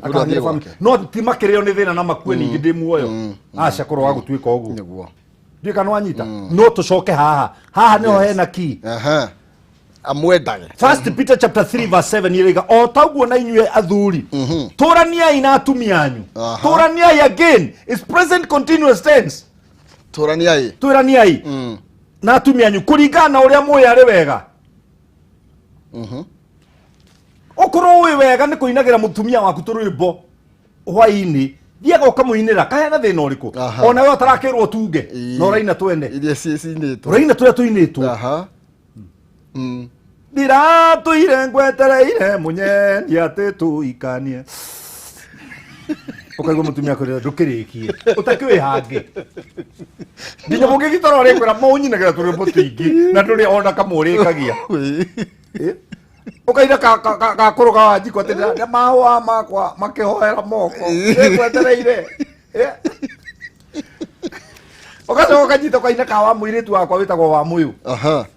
athiĩ family. No ti makĩrĩo nĩ thĩna na makue ningĩ ndĩ muoyo. Aca kũroga gũtuĩka ũguo. Nĩguo. Ndiũĩ kana wanyita. No tũcoke haha. Haha nĩho hena key. Amwendage. First Peter chapter 3 verse 7 iraiga o taguo na inyuĩ athuri tũraniai na atumia anyu. Tũraniai again is present continuous tense. Tũraniai. Tũraniai na atumia anyu kũringana na ũrĩa mũĩ arĩ wega. Okorwo ũĩ wega nĩ kũinagĩra mũtumia waku tũrwĩmbo hwaĩ-inĩ, thiaga ũkamũinĩra kahena thĩna ũrĩkũ? Ona we ũtarakĩrwo tunge na ũraina twene. Iria cinĩtwo. Ũraina tũrĩa tũinĩtwo. Ndiratũire ngwetereire mũnyendi atĩ tũikanie. Ũkaigua mũtumia akwĩrĩra ndũkĩrĩkie ũtakĩũĩ hangĩ. Nginya mũngĩgĩtara ũrĩkwĩra mũnyinagĩra tũrwĩmbo tũingĩ na ndũrĩ ona kamũrĩkagia. Ũkaina gakũrũga wa njiko atĩ nĩ mahũa makwa makĩhoera moko ngwetereire. Ũgacoka ũkanyita ũkaina ka wa mũirĩtu wakwa wĩtagwo wa mũyũ.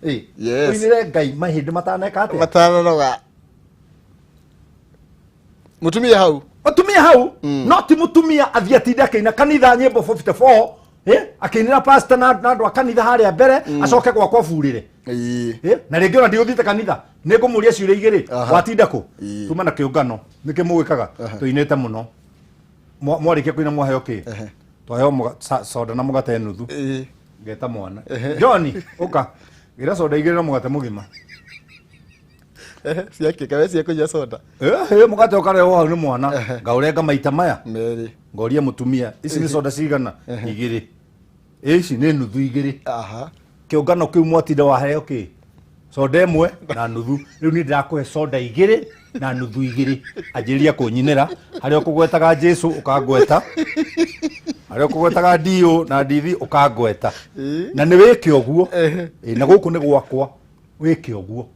Ũinĩre Ngai mahĩndĩ mataneka atĩa? Matananoga. Mũtumia hau. Mũtumia hau. No ti mũtumia athiĩ atinde akĩina kanitha nyĩmbo 54, akĩinĩra pastor na andũ a kanitha harĩa mbere, acoke gwakwa burĩre. Na rĩngĩ ona ndigũthiĩte kanitha, nĩ ngũmũria ciũria igĩrĩ. Watinda kũ? Tuma na kĩũngano. Nĩkĩ mũgĩkaga? Tũinĩte mũno. Mwarĩkia kũina mwaheo kĩ? Twaheo soda na mũgate nuthu. Ngeta mwana. Johnny, ũka. Gĩra soda igĩrĩ na mũgate mũgima. Ciake kawe cia kũnyua soda. Mũgate ũkarehwo hau nĩ mwana. Ngaũrenga maita maya. Merĩ. Ngoria mũtumia, ici nĩ soda cigana? Igĩrĩ. Ici nĩ nuthu igĩrĩ. Kĩũngano kĩu mwatinda waheo kĩ? Soda ĩmwe na nuthu. Rĩu niĩ ndĩrakũhe soda igĩrĩ na nuthu igĩrĩ. Anjĩrĩria kũnyinĩra. Harĩa ũkũgwetaga Jesu ũkangweta. Harĩa ũkũgwetaga Dio na Ndithi ũkangweta. Na nĩ wĩke ũguo. Na gũkũ nĩ gwakwa. Wĩke ũguo.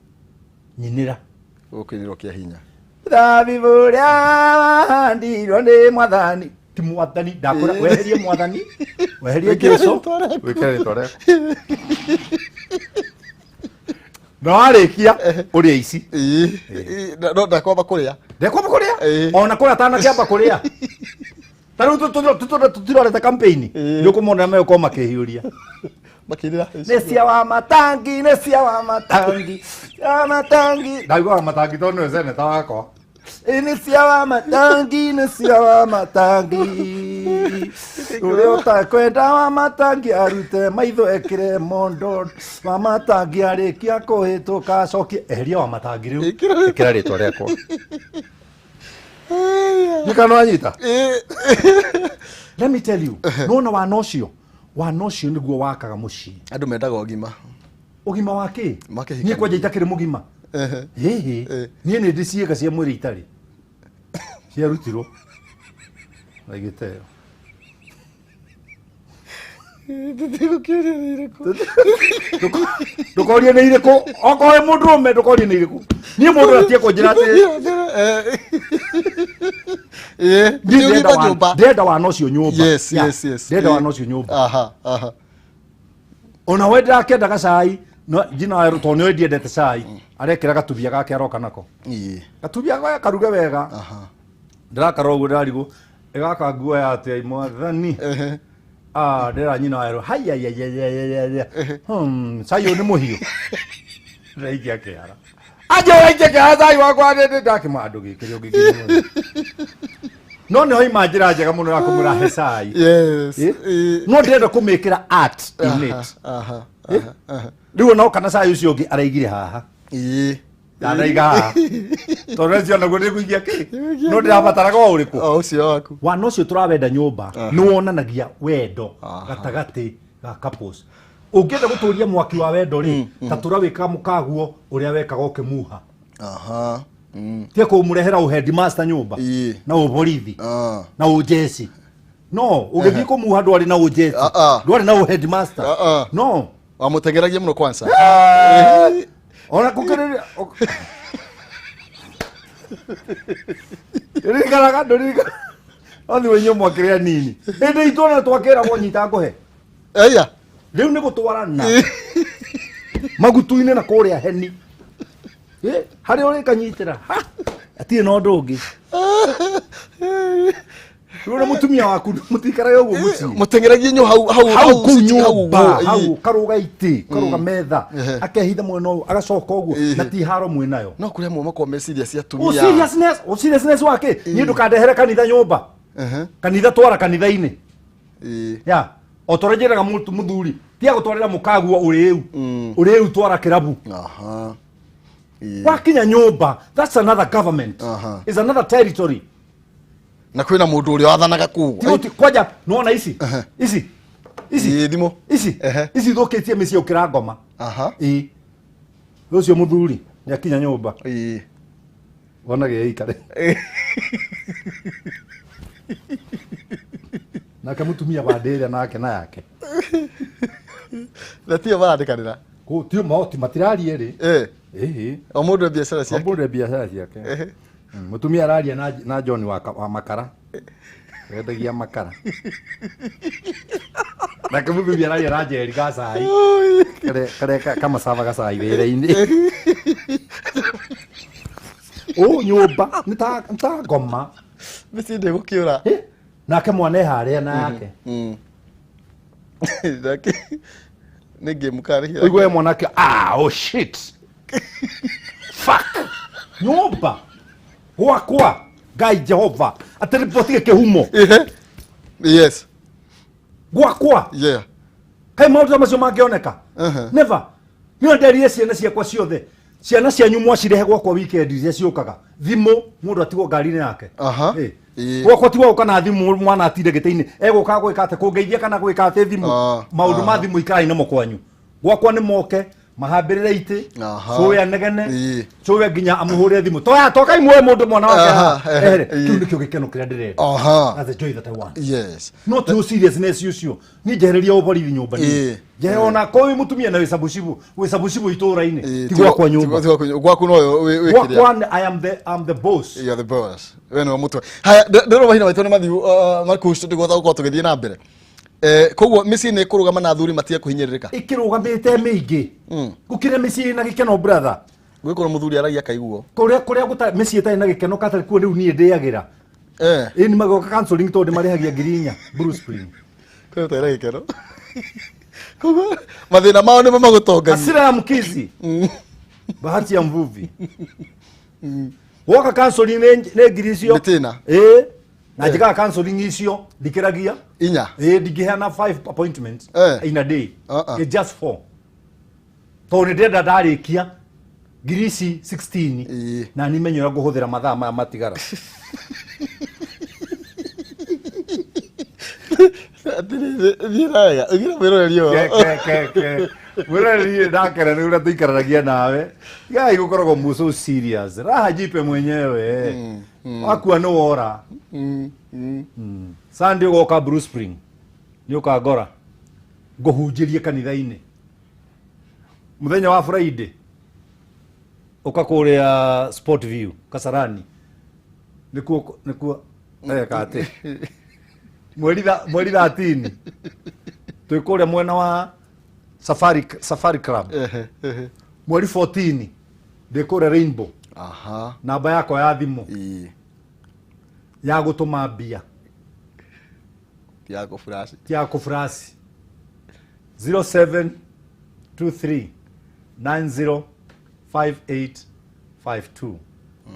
Nyinĩra. Gũkĩrĩrwo kĩa hinya. Thabibũ ũrĩa wahandirwo nĩ mwathani. Ti mwathani, ndakwĩra weherie mwathani, weherie Jesu, wĩkĩre rĩtwa rĩaku. Na warĩkia ũrĩe ici. No ndakwamba kũrĩa. Ndakwamba kũrĩa? Ona kũrĩa atanakĩamba kũrĩa. Ta rĩu tũtirorete campaign. Nĩ ũkũmona megũkorwo makĩhiũria. Makĩrĩra. Nĩ cia wa matangi, nĩ cia wa matangi, cia matangi. Ndaigua wa matangi tondũ nĩwe seneta wakwa. Nĩ cia wa matangi, nĩ cia wa matangi. Ũrĩa ũtakwenda wa matangi arute maitho ekĩre mondo. Wa matangi arĩkia kũhĩtũka acokie. Eheria wa matangi rĩu. Ĩkĩra rĩtwa rĩakwa. Nĩ kana wanyita? Let me tell you, nona wana ũcio, wana ũcio nĩguo wakaga mũciĩ. Andũ mendaga ũgima. Ũgima wa kĩ? Makĩhikania. Niĩ kwanja itakĩrĩ mũgima. Hĩhĩ. Niĩ nĩ ndĩ ciĩga cia mwĩrĩ itarĩ. Ciarutirwo. Raigĩte ĩyo. Tũtigũkĩũria nĩ irĩkũ. Ndũkorie nĩ irĩkũ, okorwo wĩ mũndũrũme ndũkorie nĩ irĩkũ. Niĩ mũndũ atie kũnjĩra atĩ Ĩĩ, niĩ nĩ ndĩrenda ũgĩta nyũmba. Ndĩrenda wana ũcio nyũmba. Yes, Yeah, yes. ndĩrenda wana ũcio nyũmba. Aha, aha. Ona we ndĩrakĩenda gacai no njina werũ tondũ nĩwe ndiendete cai, arekĩra gatubia gake aroka nako. Ĩĩ. Gatubia gaya karuge wega. Aha. Ndĩrakarora ũguo ndĩrarigwo ĩgaka nguoya atĩa mwathani. Ehe. Ah, ndĩra nyina werũ hayayayayayaya, cai ũyũ nĩ mũhiũ, ndĩraikia kĩara anja ũraikia kĩara cai wakwa ndakĩma ndũgĩkĩre ũngĩkĩnyua no nĩ hoima njĩra njega mũno ya kũmũra he cai. Yes. Eh? Ĩĩ. No ndĩrenda kũmĩkĩra art in it. Aha, Eh? aha, aha. Rĩu ona oka na cai ũcio ũngĩ araigire haha. Ĩĩ. Ndanaiga haha tondũ ũcio naguo nĩngũikia kĩ no ndĩrabataraga o ũrĩkũ. O ũcio waku. Wana ũcio tũrawenda nyũmba nĩ wonanagia wendo Aha. gatagatĩ ga couples. Ũngĩenda gũtũria mwaki wa wendo rĩ, ta tũra wĩkaga mũkaguo ũrĩa wekaga ũkĩmuha. Aha. Tia kũmũrehera ũheadmaster nyũmba Ĩĩ. na ũborithi Ah. na ũjeci no ũgĩthiĩ kũmuha ndwarĩ na ũjeci, Ah, ah. ndwarĩ na ũheadmaster. Ah, ah. No Wamũteng'eragia mũno kwanza. Ona kũkĩrĩria ririkanaga ndũririkana othi wĩnyuo mwakĩrĩa nini hĩndĩ itũ ona twakĩragwo nyita ngũhe. Aya. Rĩu nĩ gũtwarana magutu-inĩ na kũrĩa heni. Eh, harĩa ũrĩkanyitĩra ha, atirĩ na ũndũ ũngĩ. Rĩu na mũtumia waku mũtikarage ũguo mũciĩ. Mũteng'eragie nyo hau hau Hau kũu city, hau nyũmba ũguo, hau ĩĩ. karũga itĩ karũga metha, Ehe. akehitha mwena ũyũ agacoka ũguo Ĩĩ. na ti haro mwĩnayo. No kũrĩ amwe makoragwo meciria cia O atumia. seriousness, o seriousness wake niĩ ndũkandehere kanitha nyũmba. Ehe. Kanitha twara kanitha-inĩ. Ĩĩ. Ya o torĩa njĩraga mũthuri tiga gũtwarĩra mũkaguo ũrĩu ũrĩu twara kĩrabu. Aha. Ĩĩ. Wakinya nyũmba, that's another government. Aha. Is another territory. Na kwĩna mũndũ ũrĩa wathanaga kũu. Ti kwanja nĩwona ici ici ici Ĩĩ, thimũ. Ici Ehe. ici thũkĩtie mĩciĩ ũkĩra ngoma. Aha. Ĩĩ, ũcio mũthuri nĩakinya nyũmba Ĩĩ. wonage aikare nake mũtumia bandĩ ĩrĩa nake na yake. Na tio marandĩkanĩra. Kũ tio mahoti matiraria rĩ. Ĩĩ. Ĩhĩ. O mũndũ e biacara ciake. Mũndũ e biacara ciake. Mũtumia araria na John wa makara wendagia makara, nake mũthuri araria na Njeri gacai karĩa kamacaba gacai wĩra-inĩ ũ nyũmba nĩ ta ngoma. Mĩciĩ ndĩgũkĩũra. Eh, nake mwana e harĩa na yake. Nake nĩ ngĩmu karĩ. Ũigue mwanake, ah, oh shit, fuck, nyũmba gwakwa Ngai Jehova atĩ riboti kĩhumo. Ehe. Yes. Gwakwa. Yeah. Kaĩ maũndũ ta macio mangĩoneka? Uh-huh. Never. Niĩ nderire ciana ciakwa ciothe, ciana cianyu mwacirehe gwakwa weekend iria ciũkaga, thimũ mũndũ atigwo ngari-inĩ yake. Aha. Ĩ. Ĩ. Gwakwa ti gwagũka na thimũ mwana atinde gĩtĩ-inĩ egũka gwĩka atĩ kũngeithia kana gwĩka atĩ thimũ. Ah, Maũndũ ma aha. thimũ ikarai namo kwanyu, gwakwa nĩ moke mahambĩrĩre itĩ. Aha. Cũwe anegene. Ĩ. Cũwe nginya amũhũrĩre thimũ toya tokai muoe mũndũ mwana wake Aha, haha. ehe, Ehere. ĩ. Kĩu nĩkĩo gĩkeno kĩrĩa ndĩrenda. Aha. That's the joy that I want. Yes. No ti seriousness ũcio niĩ njehereria ũborithi nyũmba Ĩ. niĩ njehere ona korwo wĩ mũtumia na wĩ cabucibu wĩ cabucibu itũũra-inĩ Ĩ, ti gwakwa nyũmba. Ti gwaku nyũmba. Gwaku no wĩ kĩrĩa. Gwakwa I'm the boss. You are the boss. We nĩwe mũtwe. Haya, ndĩrona mahinda maitũ nĩ mathiu, Marcus, tũtigũhota gũkorwo tũgĩthiĩ na mbere. Koguo mĩciĩ nĩ ĩkũrũgama na athuri matige kũhinyĩrĩrĩka. Ĩkĩrũgamĩte mĩingĩ gũkĩra mĩciĩ ĩna gĩkeno, brother. Gwĩkorwo mũthuri aragia akaiguo. Kũrĩa gũtarĩ mĩciĩ ĩtarĩ na gĩkeno katarĩ kuo rĩu niĩ ndĩagĩra. Ĩ nĩ magoka counseling tondũ marĩhagia 4,000 Bruce Spring. Kũrĩa gũtarĩ na gĩkeno. Koguo mathĩna mao nĩmo magũtongagia. Hasira ya mkizi bahati ya mvuvi. Woka counseling nĩ ngiri icio. Mĩtĩna. Ĩ na njĩkaga counseling icio ndikĩragia. Inya. Ĩ ndingĩheana 5 appointments in a day. Uh-uh. It's just 4 tondũ nĩ ndĩrenda ndarĩkia ngiri ici 16 na nimenye ũrĩa ngũhũthĩra mathaa maya matigara. Atĩrĩrĩ, thiĩ na wega ũgire mwĩroreri ũyũ. Ke ke ke mwĩroreri ndakena nĩ ũrĩa tũikaranagia nawe gai gũkoragwo mu so serious raha jipe mwenyewe wakua nĩ wora. Sunday ũgoka Blue Spring nĩ ũkangora ngũhunjĩrie kanitha-inĩ. Mũthenya wa Friday ũka kũrĩa Sport View Kasarani, nĩkuo nĩkuo eka atĩ mweri 13 twĩ kũrĩa mwena wa Safari Club. Mweri 14 ndĩ kũrĩa Rainbow. Namba yakwa ya thimũ ya gũtũma mbia Ya kũfuraci. Ti ya kũfuraci, 0723 905852,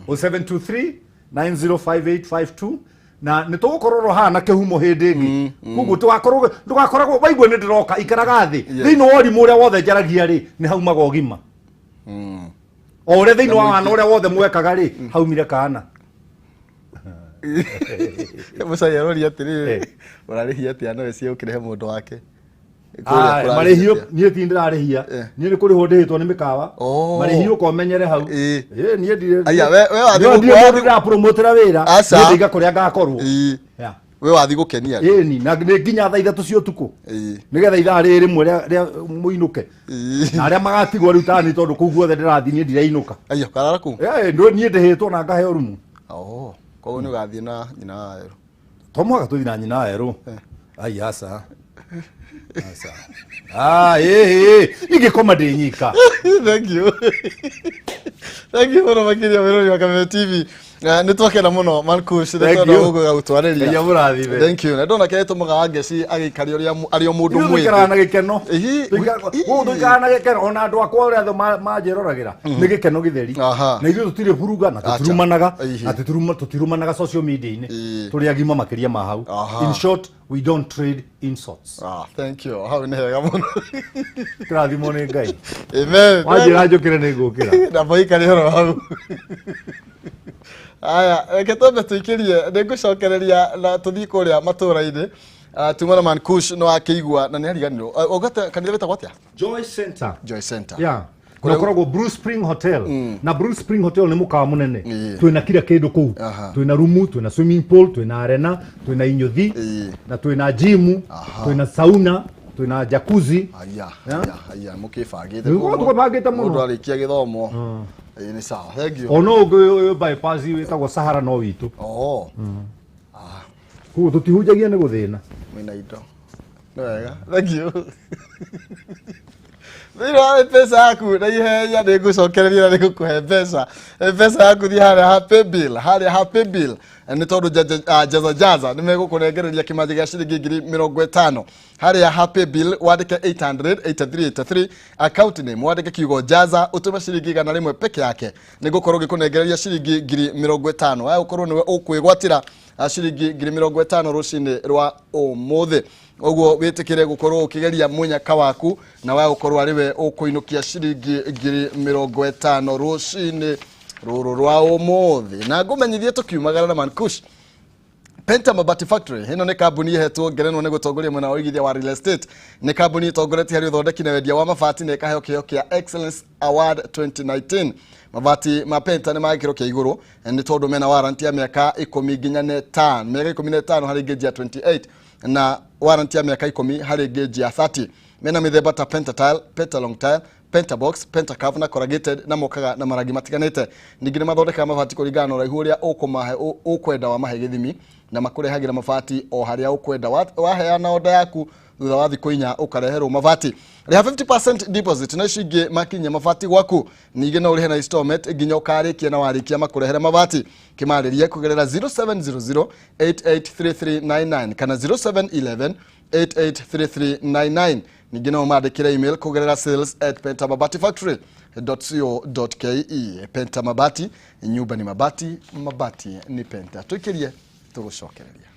0723 905852. Na nĩ tũgũkorwo ro haha na kĩhumo hĩndĩ ĩngĩ, koguo tũgakorwo ndũgakoragwo waigua nĩ ndĩroka ikaraga thĩ. Thĩinĩ wa ũrimũ ũrĩa wothe njaragia rĩ, nĩ haumaga ũgima o ũrĩa thĩinĩ wa wana ũrĩa wothe mwekaga rĩ, haumire kana. Mũcai aroria atĩrĩrĩ, ũrarĩhia atĩa? No ĩcie ũkĩrehe mũndũ wake? Kũrĩa kũrarĩhia Marĩhi atĩa? Niĩ ti ndĩrarĩhia. Niĩ nĩ kũrĩhwo ndĩhĩtwo nĩ mĩkawa. Marĩhi ũka ũmenyere hau. Niĩ ndirĩ. Aya, we wathiĩ Niĩ ndirĩ mũndũ ndĩrapromotera wĩra. Aca. Niĩ ndĩiga kũrĩa ngakorwo. Yeah. We wathiĩ gũkenia andũ. Ĩni, na nĩ nginya thaa 3 cia ũtukũ, nĩgetha ithaa rĩrĩ rĩmwe rĩa mũinũke na arĩa magatigwo rĩu tani, tondũ kũu guothe ndĩrathiĩ niĩ ndirainũka. Aya, ũkarara kũu? Niĩ ndĩhĩtwo na ngaheo rumu. Oh, koguo nĩ ũgathiĩ na nyina wa werũ? To mũhaka tũthiĩ na nyina werũ. Ai, aca, aca. Ah, ĩ ingĩkoma ndĩ nyika. Thank you, thank you mũno makĩria, mwĩrori wa Kameme TV. Nĩ twakena mũno, Mankush, nĩ Thank tondũ you. ũguo gũtwarĩria. Ngai amũrathime. Thank you. Na ndona kĩrĩa gĩtũmaga Wangeci agĩikare ũrĩa arĩ o mũndũ Ithuĩ mwĩthĩ. tũikaraga na gĩkeno. Ihi. Gũkũ tũikaraga na gĩkeno, ona andũ akwa ũrĩa othe manjĩroragĩra nĩ gĩkeno gĩtheri. Na ithuĩ tũtirĩ buruga na Acha. tũtirumanaga na tũtirumanaga social media-inĩ. Tũrĩ agima makĩria ma hau. In short, we don't trade insults. Ah, thank you, hau nĩ hega mũno. Kĩrathimwo nĩ Ngai. Amen. Wanjĩra njũkĩre nĩ ngũkĩra. Na boikare horo hau. Aya, reke twambe tũikĩrie, nĩ ngũcokereria na tũthiĩ kũrĩa matũũra-inĩ. Tuma na Mankush no akĩigua na nĩ ariganĩrwo. Ũgate kanitha wĩtagwo atĩa? Joy Center. Joy Center. Yeah. Na ũkoragwo Blue Spring Hotel. Na Blue Spring Hotel nĩ mũkawa mũnene. Twĩna kila kĩndũ kũu. Twĩna rumu, twĩna swimming pool, twĩna arena, twĩna inyuthi, na twĩna gym, twĩna sauna, twĩna jacuzzi. Aya. Yeah. Aya, aya, mũkĩbangĩte. Nĩ gũkorwo tũbangĩte mũno. Mũndũ arĩkia gĩthomo. Ĩĩ, nĩ sawa, thank you. Ona ũngĩ ũyũ bypass wĩtagwo Sahara no witũ. Koguo tũtihunjagia nĩ gũthĩna. Mwĩna indo. Nĩ wega, thank you. Thĩinĩ wa mbeca yaku na ihenya nĩ ngũcokereria na nĩ ngũkũhe mbeca. Mbeca yaku, thiĩ harĩa ha paybill, harĩa ha paybill, nĩ tondũ Jaza Jaza nĩ megũkũnengereria kĩmanjĩ gĩa ciringi 50,000. Harĩa ha paybill wandĩke 800 8383, account name wandĩke kiugo Jaza, ũtũme ciringi 100 peke yake, nĩ ngũkorwo ngĩkũnengereria ciringi 50,000. Waya gũkorwo nĩwe ũkwĩgwatĩra ciringi 50,000 rũcinĩ rwa ũmũthĩ. Ũguo wĩtĩkĩre gũkorwo ũkĩgeria mũnyaka waku na wa gũkorwo arĩ we ũkũinũkia ciringi 50,000 rũcinĩ rũrũ rwa ũmũthĩ. Na ngũmenyithie tũkiumagara na Mankush, Penta Mabati Factory ĩno nĩ kambuni ĩhetwo ngerenwa nĩ gũtongoria mwena wa ũigithia wa real estate. Nĩ kambuni ĩtongoretie harĩ ũthondeki na wendia wa mabati na ĩkaheo kĩheo kĩa Excellence Award 2019. Mabati ma Penta nĩ ma gĩkĩro kĩa igũrũ nĩ tondũ mena warranty ya mĩaka 15, mĩaka 15 harĩ gauge ya 28 na warranty ya mĩaka 10 harĩ gauge ya 30. Mena mĩthemba ta Pentatile, Pentalong Tile, Pentabox, Pentacurve na corrugated, na mokaga na marangi matiganĩte. Ningĩ nĩ mathondekaga mabati kũringana na ũraihu ũrĩa ũkũmahe, ũkwenda wamahe gĩthimi, na makũrehagĩra mabati o harĩa ũkwenda. Waheana oda yaku, thutha wa thikũ 4 ũkareherwo mabati. Rĩha 50% deposit na icio ingĩ makinyia mabati gwaku. Ningĩ no ũrĩhe na installment nginya ũkarĩkia, na warĩkia makũrehere mabati. Kĩmarĩrie kũgerera 0700 883399 kana 0711 883399. Ningĩ no mandĩkĩre email kũgerera sales@pentamabatifactory.co.ke. Penta Mabati, nyumba ni mabati, mabati ni Penta. Tũikĩrie tũgũcokereria.